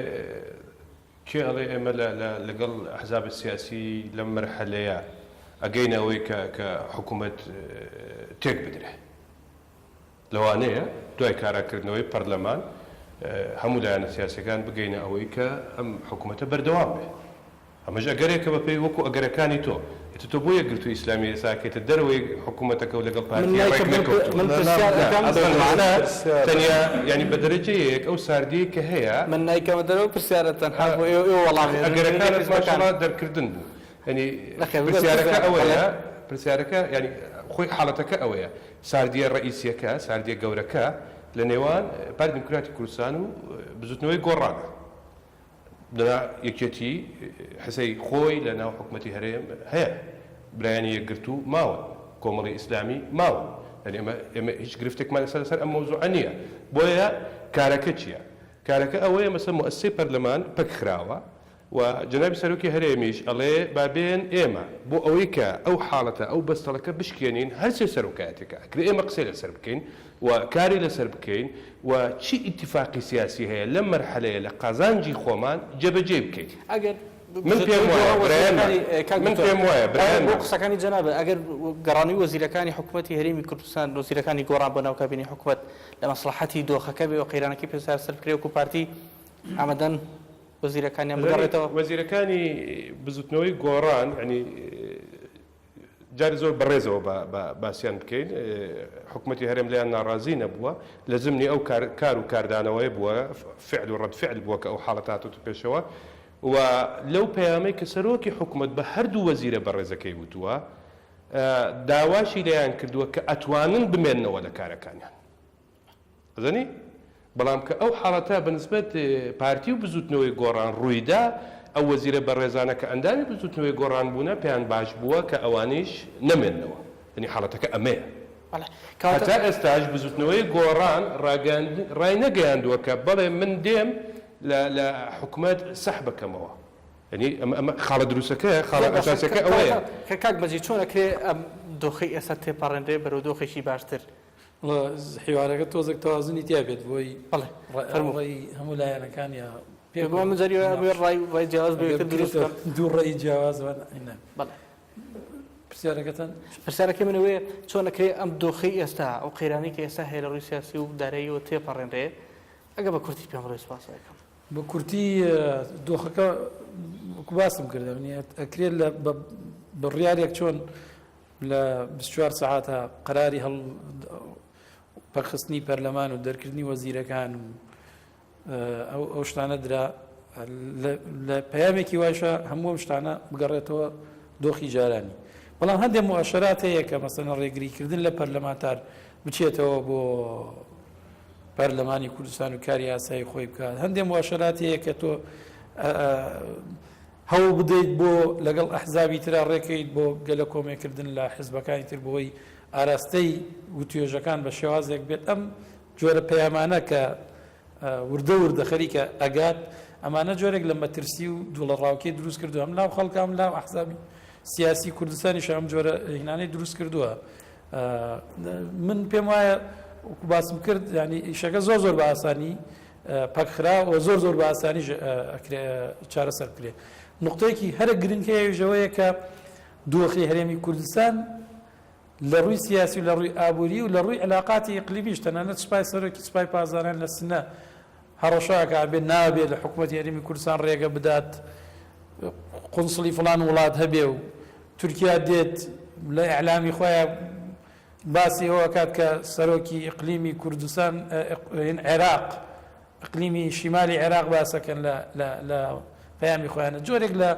کێ ئەڵێ ئێمە لە لە لەگەڵ ئەحزاب سیاسی لەم مەرحەلەیە ئەگەینە ئەوەی کە کە حکوومەت تێک بدرێ؟ لەوانەیە دوای کاراکردنەوەی پەرلەمان هەموو لایەنە سیاسیەکان بگەینە ئەوەی کە ئەم حکوومەتە بەردەوام بێ. ئەمەش ئەگەرێکە بە پێی وەکو ئەگەرەکانی تۆ. ئیتر تۆ بۆ یەکگرتووی ئیسلامی ئێستا ئەکەیتە دەرەوەی حکوومەتەکە و لەگەڵ من پارتی ڕێک نایکەم من نەکەوتووە. من پرسیار ئەکەم ئەسڵەن مەعنا تەنیا یانی بە دەرەجەیەک ئەو ساردیەی کە هەیە. من نایکەمە دەرەوە پرسیارە تەنها بۆ ئێوە ئێوە وەڵام بێنن. ئەگەرەکانت حیزبەکان. ماشەڵا دەرکردن بوو. یانی نەخێر بگە پرسیارەکە پرسیار ئەوەیە بەڵێ. پرسیارەکە یانی خۆی حاڵەتەکە ئەوەیە ساردیە ڕەئیسیەکە ساردیە گەورەکە لە نێوان پارتی دیموکراتی کوردستان و بزوتنەوەی گۆڕانە. دەنا یەکێتی حسەی خۆی لە ناو حکومەتی هەرێم هەیە، برایانی یەکگرتوو ماون، کۆمەڵی ئیسلامی ماون، یانی ئێمە ئێمە هیچ گرفتێکمان لەسەر لەسەر ئەم مەوزوعە نییە، بۆیە کارەکە چییە؟ کارەکە ئەوەیە مەسەلەن موئەسسەی پەرلەمان پەک خراوە و جەنابی سەرۆکی هەرێمیش ئەڵێ با بێن ئێمە بۆ ئەوەی کە ئەو حاڵەتە ئەو بەستەڵەکە بشکێنین هەرسێ سەرۆکایەتیەکە ئەکرێ ئێمە قسەی لەسەر بکەین و کاری لەسەر بکەین و چی ئیتیفاقی سیاسی هەیە لەم مەرحەلەیە لە قازانجی خۆمان جێبەجێی بکەین. ئەگەر من پێم وایە برایانمان، کاک من دکتۆر پێم وایە بۆ برایانمان. قسەکانی جەنابت ئەگەر گەڕانەوەی وەزیرەکانی حکومەتی هەرێمی کوردستان وەزیرەکانی گۆڕان بۆ ناو کابینەی حکومەت لە مەسڵەحەتی دۆخەکە بێ و قەیرانەکەی پێ چارەسەر بکرێ وەکو پارتی ئامادەن؟ وەزیرەکانیان بگەڕێتەوە؟ وەزیرەکانی بزوتنەوەی گۆڕان یانی جاری زۆر بەڕێزەوە با باسیان بکەین حکومەتی هەرێم لێیان ناڕازی نەبووە لە زمنی ئەو کار و کاردانەوەی بووە فعل و ڕەد فعل بووە کە ئەو حاڵەتە هاتۆتە پێشەوە و لەو پەیامەی کە سەرۆکی حکومەت بە هەردوو وەزیرە بەڕێزەکەی وتووە داواشی لێیان کردووە کە ئەتوانن بمێننەوە لە کارەکانیان. ئەزانی؟ بەڵام کە ئەو حاڵەتە بە نسبەت پارتی و بزووتنەوەی گۆڕان ڕوویدا، ئەو وەزیرە بەڕێزانە کە ئەندامی بزووتنەوەی گۆڕان بوونە پێیان باش بووە کە ئەوانیش نەمێننەوە. یانی حاڵەتەکە ئەمەیە. بەڵێ. کەواتە. هەتا ئێستاش بزووتنەوەی گۆڕان ڕاگەیاند ڕاینەگەیاندووە کە بەڵێ من دێم لە لە حکومەت سەحب ئەکەمەوە. یانی ئەمە ئەمە خاڵە دروستەکەیە، خاڵە زۆر باشە. ئەساسیەکە ئەوەیە. کەواتە کە کاک مەجید چۆن ئەکرێ ئەم دۆخەی ئێستا تێپەڕێنرێ بەرەو دۆخێکی باشتر؟ وەڵا حیوارەکە تۆزێک تەوازنی تیا بێت بۆی بەڵێ فەرموو. ڕەئی هەموو لایەنەکان یا پێکەوە من جاری وایە ئەمەوێ ڕای ڕای جیاواز بۆ یەکتر دروست بکەم. دوو ڕەئی جیاواز بن نا. بەڵێ. پرسیارەکەتان؟ پرسیارەکەی من ئەوەیە چۆن ئەکرێ ئەم دۆخەی ئێستا ئەو قەیرانەی کە ئێستا هەیە لە ڕووی سیاسی و داراییەوە تێپەڕێنرێ ئەگەر بە کورتی پێم بڵێی سوپاست ئەکەم. بە کورتی دۆخەکە وەکو باسم کرد ئەکرێت لە بڕیارێک چۆن لە 24 سەعاتە قەراری هەڵ پەکخستنی پەرلەمان و دەرکردنی وەزیرەکان و ئەو ئەو شتانە درا لە پەیامێکی وایشە هەموو ئەم شتانە بگەڕێتەوە دۆخی جارانی بەڵام هەندێک موئەشەرات هەیە کە مەسەلەن ڕێگریکردن لە پەرلەمانتار بچێتەوە بۆ پەرلەمانی کوردستان و کاری یاسایی خۆی بکات هەندێک موئەشەرات هەیە کە تۆ هەوڵ بدەیت بۆ لەگەڵ ئەحزابی ترا ڕێکەیت بۆ گەلە کۆمێکردن لە حزبەکانی تر بۆی ئاراستەی وتوێژەکان بە شێوازێک بێت ئەم جۆرە پەیامانە کە وردە وردە خەریکە ئەگات ئەمانە جۆرێک لە مەترسی و دڵەڕاوکێ دروست کردووە هەم لاو خەڵکە هەم لاو ئەحزابی سیاسی کوردستانیش ئەم جۆرە هینانەی دروست کردووە من پێم وایە وەکو باسم کرد ینی ئیشەکە زۆر زۆر بە ئاسانی پەکخرا و زۆر زۆر بە ئاسانیش چارەسەر بکرێت نقطەیەکی هەرە گرنگ هەیە ئەویش ئەوەیە کە دۆخی هەرێمی کوردستان لە ڕووی سیاسی و لە ڕووی ئابووری و لە ڕووی علاقاتی ئیقلیمیش تەنانەت سوپای سەرۆکی سوپای پاسداران لە سنە هەڕەشە ئەکا بێ نابێ لە حکوومەتی هەرێمی کوردستان ڕێگە بدات قونسڵی فڵان وڵات هەبێ و تورکیا دێت لە ئیعلامی خۆیان باسی ئەوە ئەکات کە سەرۆکی ئیقلیمی کوردستان عێراق ئیقلیمی شیمالی عێراق باسەکەن لە لە لە پەیامی خۆیانە جۆرێک لە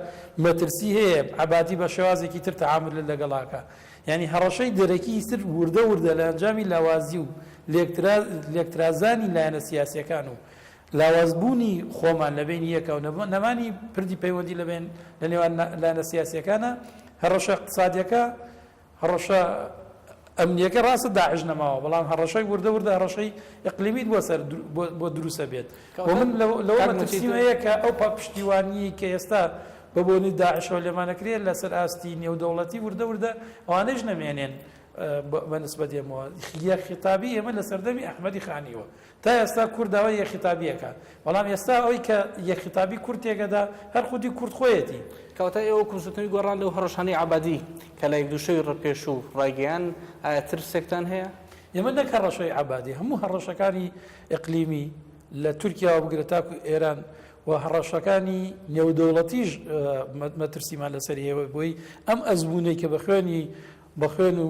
مەترسی هەیە عەبادی بە شێوازێکی تر تەعامول لەگەڵاکە یعنی هەڕەشەی دەرەکی تر وردە وردە لە ئەنجامی لاوازی و لێکترازانی لایەنە سیاسیەکان و لاوازبوونی خۆمان لە بەینی یەکا و نەمانی پردی پەیوەندی لە بەین لە نێوان لایەنە سیاسیەکانە هەڕەشە اقتصادیەکە هەڕەشە ئەمنیەکە ڕاستە داعش نەماوە بەڵام هەڕەشەی وردە وردە هەڕەشەی ئیقلیمیت بۆ سەر بۆ دروستە بێت و من لەوە مەترسیم هەیە کە ئەو پشتیوانیی کە ئێستا بە بۆنی داعشەوە لێمانەکرێت لەسەر ئاستی نێودەوڵەتی وردە وردە ئەوانەیش نەمێنێن بە نسبەت ئێمەوە یەک خیتابی ئێمە لە سەردەمی ئەحمەدی خانیوە تا ئێستا کورد داوای یەکخیتابی ئەکات، بەڵام ئێستا ئەوەی کە یەکخیتابی کورد تێکەدا هەر خودی کورد خۆیەتی. کەواتە ئێوە وەکو بزوتنەوەی گۆڕان لەو هەڕەشانەی عەبادی کە لە یەک دوو شەوی ڕپێشوو ڕایگەیاند ئایا ترسێکتان هەیە؟ ئێمە نەک هەڕەشەی عەبادی هەموو هەڕەشەکانی ئیقلیمی لە تورکیاوە بگرە تاکو ئێران و هەڕەشەکانی نێودەوڵەتیش مەترسیمان لەسەری هەیە بۆی ئەم ئەزموونەی کە بە خوێنی بە خوێن و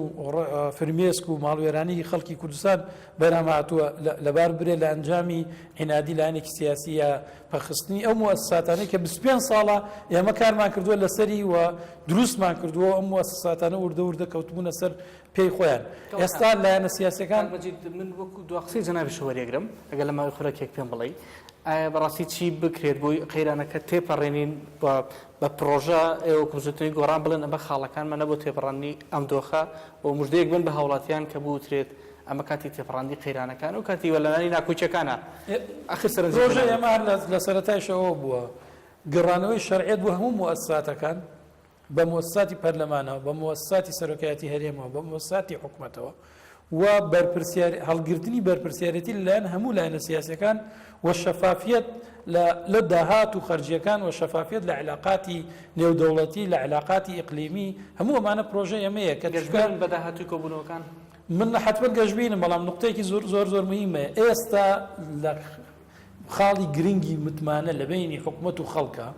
فرمێسک و ماڵوێرانی خەڵکی کوردستان بەرهەم هاتووە لەبار برێ لە ئەنجامی عینادی لایەنێکی سیاسی یا پەخستنی ئەو موئەسساتانەی کە 25 ساڵە ئێمە کارمان کردووە لەسەری و دروستمان کردووە ئەم موئەسساتانە وردە وردە کەوتبوونە سەر پێی خۆیان ئێستا لایەنە سیاسەکان مەجید من وەکو دوا قسەی جەنابیشە وەریەگرم ئەگەر لە ماوەی خولەکێک پێم بڵێی ئایا بەڕاستی چی بکرێت بۆی قەیرانەکە تێپەڕێنین و بە پڕۆژە ئێوە وەکو بزوتنەوەی گۆڕان بڵێن ئەمە خاڵەکانمانە بۆ تێپەڕاندنی ئەم دۆخە و مژدەیەک بن بە هاوڵاتیان کە بوترێت ئەمە کاتی تێپەڕاندنی قەیرانەکانە و کاتی وەلانانی ناکۆکیەکانە ئاخر سەرنجی پرۆژەی ئێمە هەر لە سەرەتایشەوە بووە گەڕانەوەی شەرعیەت بۆ هەموو موئەسساتەکان بە موئەسساتی پەرلەمانەوە، بە موئەسساتی سەرۆکایەتی هەرێمەوە، بە موئەسساتی حکومەتەوە و بەرپرسیار هەڵگرتنی بەرپرسیارێتی لەلایەن هەموو لایەنە سیاسیەکان و شەفافیەت لە لە داهات و خەرجیەکان و شەفافیەت لە علاقاتی نێودەوڵەتی لە علاقاتی ئیقلیمی هەموو ئەمانە پرۆژەی ئێمەیە کە گەشبینن بە داهاتووی کۆبوونەوەکان؟ من حەتمەن گەشبینم بەڵام نوقتەیەکی زۆر زۆر زۆر مهمە ئێستا لە. خاڵی گرنگی متمانە لە بەینی حکومەت و خەڵکە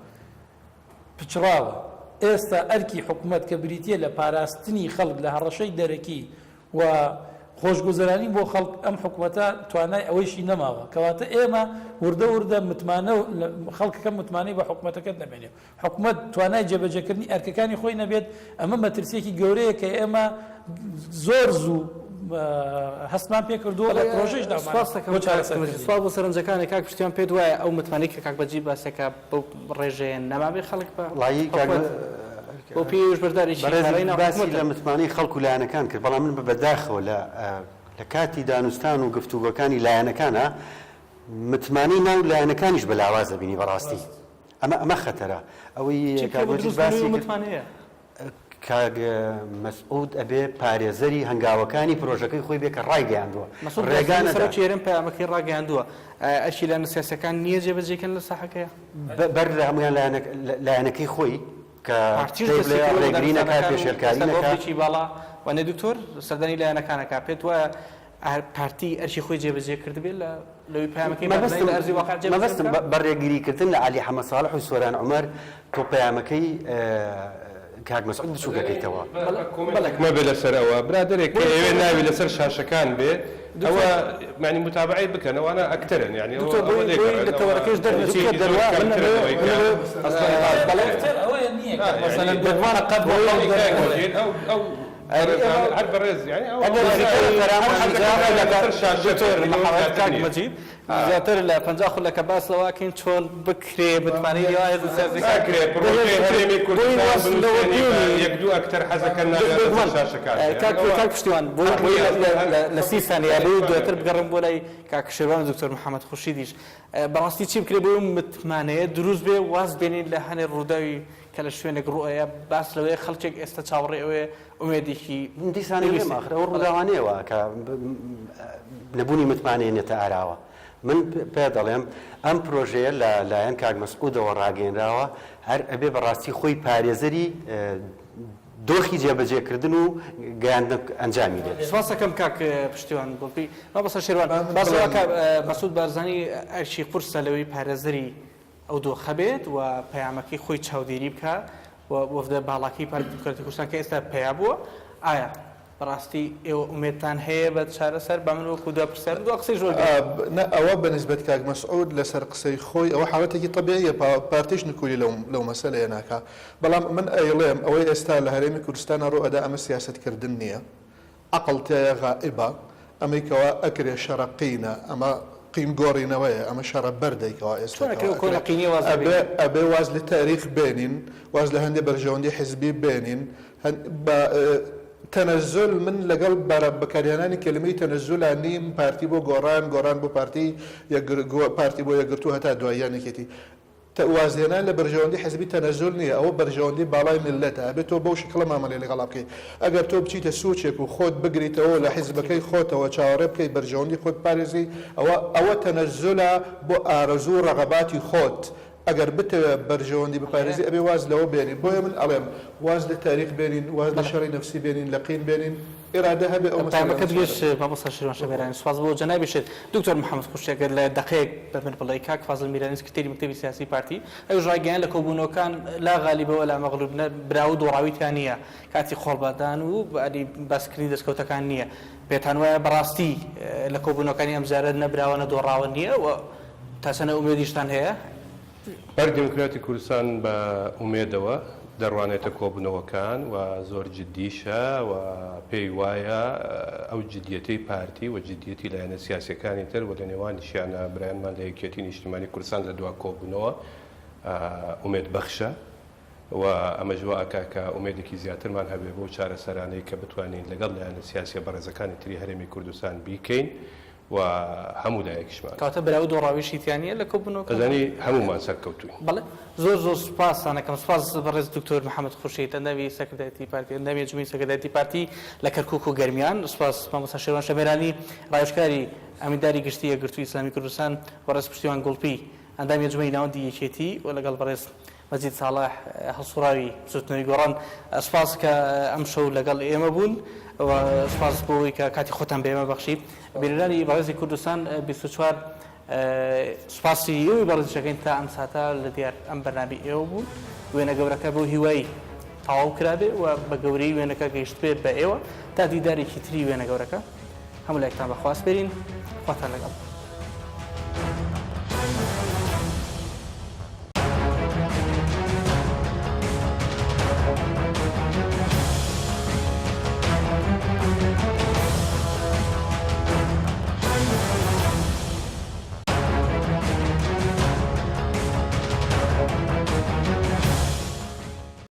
پچڕاوە. ئێستا ئەرکی حکومەت کە بریتییە لە پاراستنی خەڵک لە هەڕەشەی دەرەکی و خۆشگوزەرانی بۆ خەڵک، ئەم حکومەتە توانای ئەوەیشی نەماوە. کەواتە ئێمە وردە وردە متمانە خەڵکەکە متمانەی بە حکومەتەکە نەمێنێ و حکومەت توانای جێبەجێکردنی ئەرکەکانی خۆی نەبێت، ئەمە مەترسییەکی گەورەیە کە ئێمە زۆر زوو هەستمان پێکردووە لە پرۆژەیش داومانە بۆ چارەسەرکردنی. سوپاس بۆ سەرنجەکانت کاک پشتیوان، پێت وایە ئەو متمانەی کە کاک مەجید باسی دەکات بەو ڕێژەیە نەمابێ خەڵک بە حکومەت بەو پێیەش بەشدارێکی کارای ناو باسی حکومەتە؟ لە متمانەی خەڵک و لایەنەکان کرد، بەڵام من بەداخەوە لە لە کاتی دانوستان و گفتوگۆکانی لایەنەکانا متمانەی ناو لایەنەکانیش بە لاواز ئەبینی بەڕاستی. ئەمە ئەمە خەتەرە ئەوەی چی کاک بکرێ بۆ مەجید دروستبوونی باسی ئەو کرد متمانەیە؟ کاک مەسعود ئەبێ پارێزەری هەنگاوەکانی پرۆژەکەی خۆی بێ کە ڕایگەیاندووە مەسعود ڕێگا بارزانی نەدا. سەرۆکی هەرێم پەیامەکەی ڕاگەیاندووە، ئایا ئەرکی لایەنە سیاسیەکان نییە جێبەجێی کەن لە ساحەکەیا؟ بەر لە هەموویان لایەنەکەی خۆی کە پارتیش پێی دەستی بڵێ کردووە بە ڕێگری نەکا دانوستانەکان و پێشێلکاری ئێستا نەکا. بەوفدێکی باڵا وانیە دکتۆر سەردانی لایەنەکان ئەکا، پێت وایە پارتی ئەرکی خۆی جێبەجێ کردبێ لە لەوەی پەیامەکەی بارزانی مەبەستم لە ئەرزی واقع جێبەجێ مەبەستم بکا؟ بە ڕێگریکردن لە عەلی حەمە ساڵح و سۆران عومەر تۆ پەیامەکەی کاک مەسعود بچووکەکەیتەوە. بەڵێ کۆمێنتێک مەبێ لەسەر ئەوە برادەرێک کە بۆیە ئەیەوێ دکتۆر ناوی لەسەر شاشەکان بێ ئەوە دکتۆر یانی موتابەعەی بکەن ئەوانە ئەکتەرن یانی ئەوە دکتۆر ئەوە بۆی بۆی لێگەڕێن لە ئەوە تەوەرەکەش دەرنەچین شتێکی من زۆر ئەمەوێ کەمترە لەوەی من کە ئەمەوێ ئەسڵەن باس بەڵێ بکرێ ئەکتەر ئەوەیە نییە نا کە یانی مەسەلەن بێگومانە قەت بۆ بۆی خەڵک کاک دەرنەکەوێ. مەجید ئەو ئەو ئەرێ بەڕێزانە ئێمە هەر بەڕێز یانی ئەو ئەگەر ئەوانە نزیکەی هەر 50 حەزەکەن ناویان خولەکە لەسەر شاشە بێ دکتۆر یانی ئەوە محەمەد زیاتر کاک نییە مەجید زیاتر لە 50 خولەکە باس لەوە ئەکەین چۆن بکرێ متمانەی نێوان هێزە سیاسیەکان ناکرێ پڕۆژەی بەهێز بکرێ هەرێمی بۆی کوردستان واز لەوە بنووسێنی بە بێنی یەک دوو ئەکتەر حەزەکەن ناویان لەسەر بێگومان شاشەکان بێ یانی کاک ئەوە کاک پشتیوان بۆی بۆی عەقڵی لە ئەسڵەن هەر لە لە سی خەڵکی سانیە بۆی کوردستان دواتر نابێ. بگەڕێم بۆ لای کاک شێروان و دکتۆر محەمەد خورشیدیش بەڕاستی چی بکرێ بۆی ئەو متمانەیە دروست بێ واز بێنین لە هەنێ ڕووداوی کە لە شوێنێک ڕووئەیا باس لەوەیە خەڵکێک ئێستا چاوەڕێی ئەوەیە ئومێدێکی دیسان ئەڵێم پێویستی ئاخر ئەو بەڵێ. ڕووداوانەیە وا کە نەبوونی متمانەی نێتە ئاراوە. من پێت دەڵێم ئەم پرۆژەیە لە لایەن کاک مەسعودەوە ڕاگەیەنراوە، هەر ئەبێ بە ڕاستی خۆی پارێزەری دۆخی جێبەجێکردن و گەیاندنە ئەنجامی بێت. سپاس ئەکەم کاک پشتیوان گوڵپی. مامۆستا شێروان با من باس لەوە بڵێم. کە مەسعود بارزانی ئەرکی قورسە لەوەی پارێزەری ئەو دۆخە بێت و پەیامەکەی خۆی چاودێری بکا و وەفدە باڵاکەی پارتی دیموکراتی کوردستان کە ئێستا پەیا بووە، ئایا بەڕاستی ئێوە ئومێدتان هەیە بە چارەسەر؟ با من وەکو دوا پرسیار دوا قسەیش وەرگرم. نا ئەوە بە نیسبەت کاک مەسعود لەسەر قسەی خۆی ئەوە حاڵەتێکی تەبیعیە پارتیش نکولی لەو لەو مەسەلەیە ناکا بەڵام من ئەیڵێم ئەوەی ئێستا لە هەرێمی کوردستانا ڕوو ئەدا ئەمە سیاسەت کردن نیە عەقڵ تیایا غائیبە، ئەمەی کەوا ئەکرێ شەڕە قینە، ئەمە قین گۆڕینەوەیە، ئەمە شەڕە بەردەی کەوا ئێستا چۆن ئەکرێ کەوا ئەو کۆنە ئەکرێ، قینیە واز لێ ئەبێ بێنین؟ ئەبێ واز لە تاریخ بێنین، واز لە هەندێ بەرژەوەندی حیزبی بێنین، هەن بە تەنەزول من لەگەڵ بەرە بەکارهێنانی کەلیمەی تەنەزولا نیم، پارتی بۆ گۆڕان، گۆڕان بۆ پارتی، یەکگرتوو پارتی بۆ یەکگرتوو هەتا دوایی یان یەکێتی. وازهێنان لە بەرژەوەندی حزبی تەنەزول نییە، ئەوە بەرژەوەندی باڵای میللەتە، ئەبێت تۆ بەو شکڵە مامەلەی لەگەڵا بکەیت. ئەگەر تۆ بچیتە سوچێک و خۆت بگریتەوە و لە حزبەکەی خۆتەوە چاوەڕێ بکەیت بەرژەوەندی خۆت بپارێزی، ئەوە ئەوە تەنەزولە بۆ ئارەزوو و ڕەغەباتی خۆت. ئەگەر بتەوێت بەرژەوەندی بپارێزی ئەبێ واز لەوە بێنی. بۆیە من ئەڵێم واز لە تاریخ بێنین، واز لە شەڕی نەفسی بێنین، لە قین بێنین، ئیرادە هەبێ ئەو مەسەلەیانە پەیامەکەت چارە گەیشت دەبێت. مامۆستا شێروان شەمێرانی سوپاس بۆ جەنابیشت. دکتۆر محەمەد خورشید ئەگەر لە دەقەیەک بە من بڵێی کاک فازڵ میرانی سکرتێری مەکتەبی سیاسی پارتی ئەویش ڕایگەیاند لە کۆبوونەوەکان لا غالیبە ولا مغلوب نە براوە و دۆڕاوی تیا نییە کاتی قۆڵبادان و باسکردنی دەستکەوتەکان نییە پێتان وایە بەڕاستی لە کۆبوونەوەکانی ئەمجارە نە براوە نە دۆڕاوە نییە و تا چەندە ئومێدیشتان هەیە؟ پارتی دیموکراتی کوردستان بە ئومێدەوە دەڕوانێتە کۆبوونەوەکان و زۆر جدیشە و پێی وایە ئەو جدیەتەی پارتی و جدیەتی لایەنە سیاسیەکانی تر و لە نێوانیشیانە برایانمان لە یەکیەتی نیشتیمانی کوردستان لە دوا کۆبوونەوە ئومێد بەخشە و ئەمەش وا ئەکا کە ئومێدێکی زیاترمان هەبێ بەو چارەسەرانەی کە بتوانین لەگەڵ لایەنە سیاسیە بەڕێزەکانی تری هەرێمی کوردستان بیکەین و هەموو لایەکیشمان. کەواتە براوە دۆڕاویشی تیا نییە لە کۆبوونەوەکەدا؟ ئەزانی هەموومان سەرکەوتووین. بەڵێ زۆر زۆر سوپاستان ئەکەم سوپاس بەڕێز دکتۆر محەمەد خورشید ئەندامی سەرکردایەتی پارتی ئەندامی ئەنجومەنی سەرکردایەتی پارتی لە کەرکوک و گەرمیان سوپاس مامۆستا شێروان شەمێرانی ڕاوێژکاری ئەمینداری گشتی یەکگرتووی ئیسلامی کوردستان بەڕێز پشتیوان گوڵپی ئەندامی ئەنجومەنی ناوەندی یەکێتی و لەگەڵ بەڕێز مەجید ساڵح هەڵسوڕاوی بزوتنەوەی گۆڕان سوپاس کە ئەمشەو لەگەڵ ئێمە بوون و سوپاس بۆ ئەوەی کە کاتی خۆتان بە ئێمە بەخشی. بینەرانی بەڕێزی کوردستان 24. سوپاسی ئێوەی بەڕێزیش ئەکەین تا ئەم ساتە لە دیار ئەم بەرنامەی ئێوە بوون. وێنە گەورەکە بەو هیوای تەواو کرابێ و بە گەورەی وێنەکە گەیشتبێ بە ئێوە. تا دیدارێکی تری وێنە گەورەکە هەموو لایەکتان بە خوا سپێرین. خواتان لەگەڵ.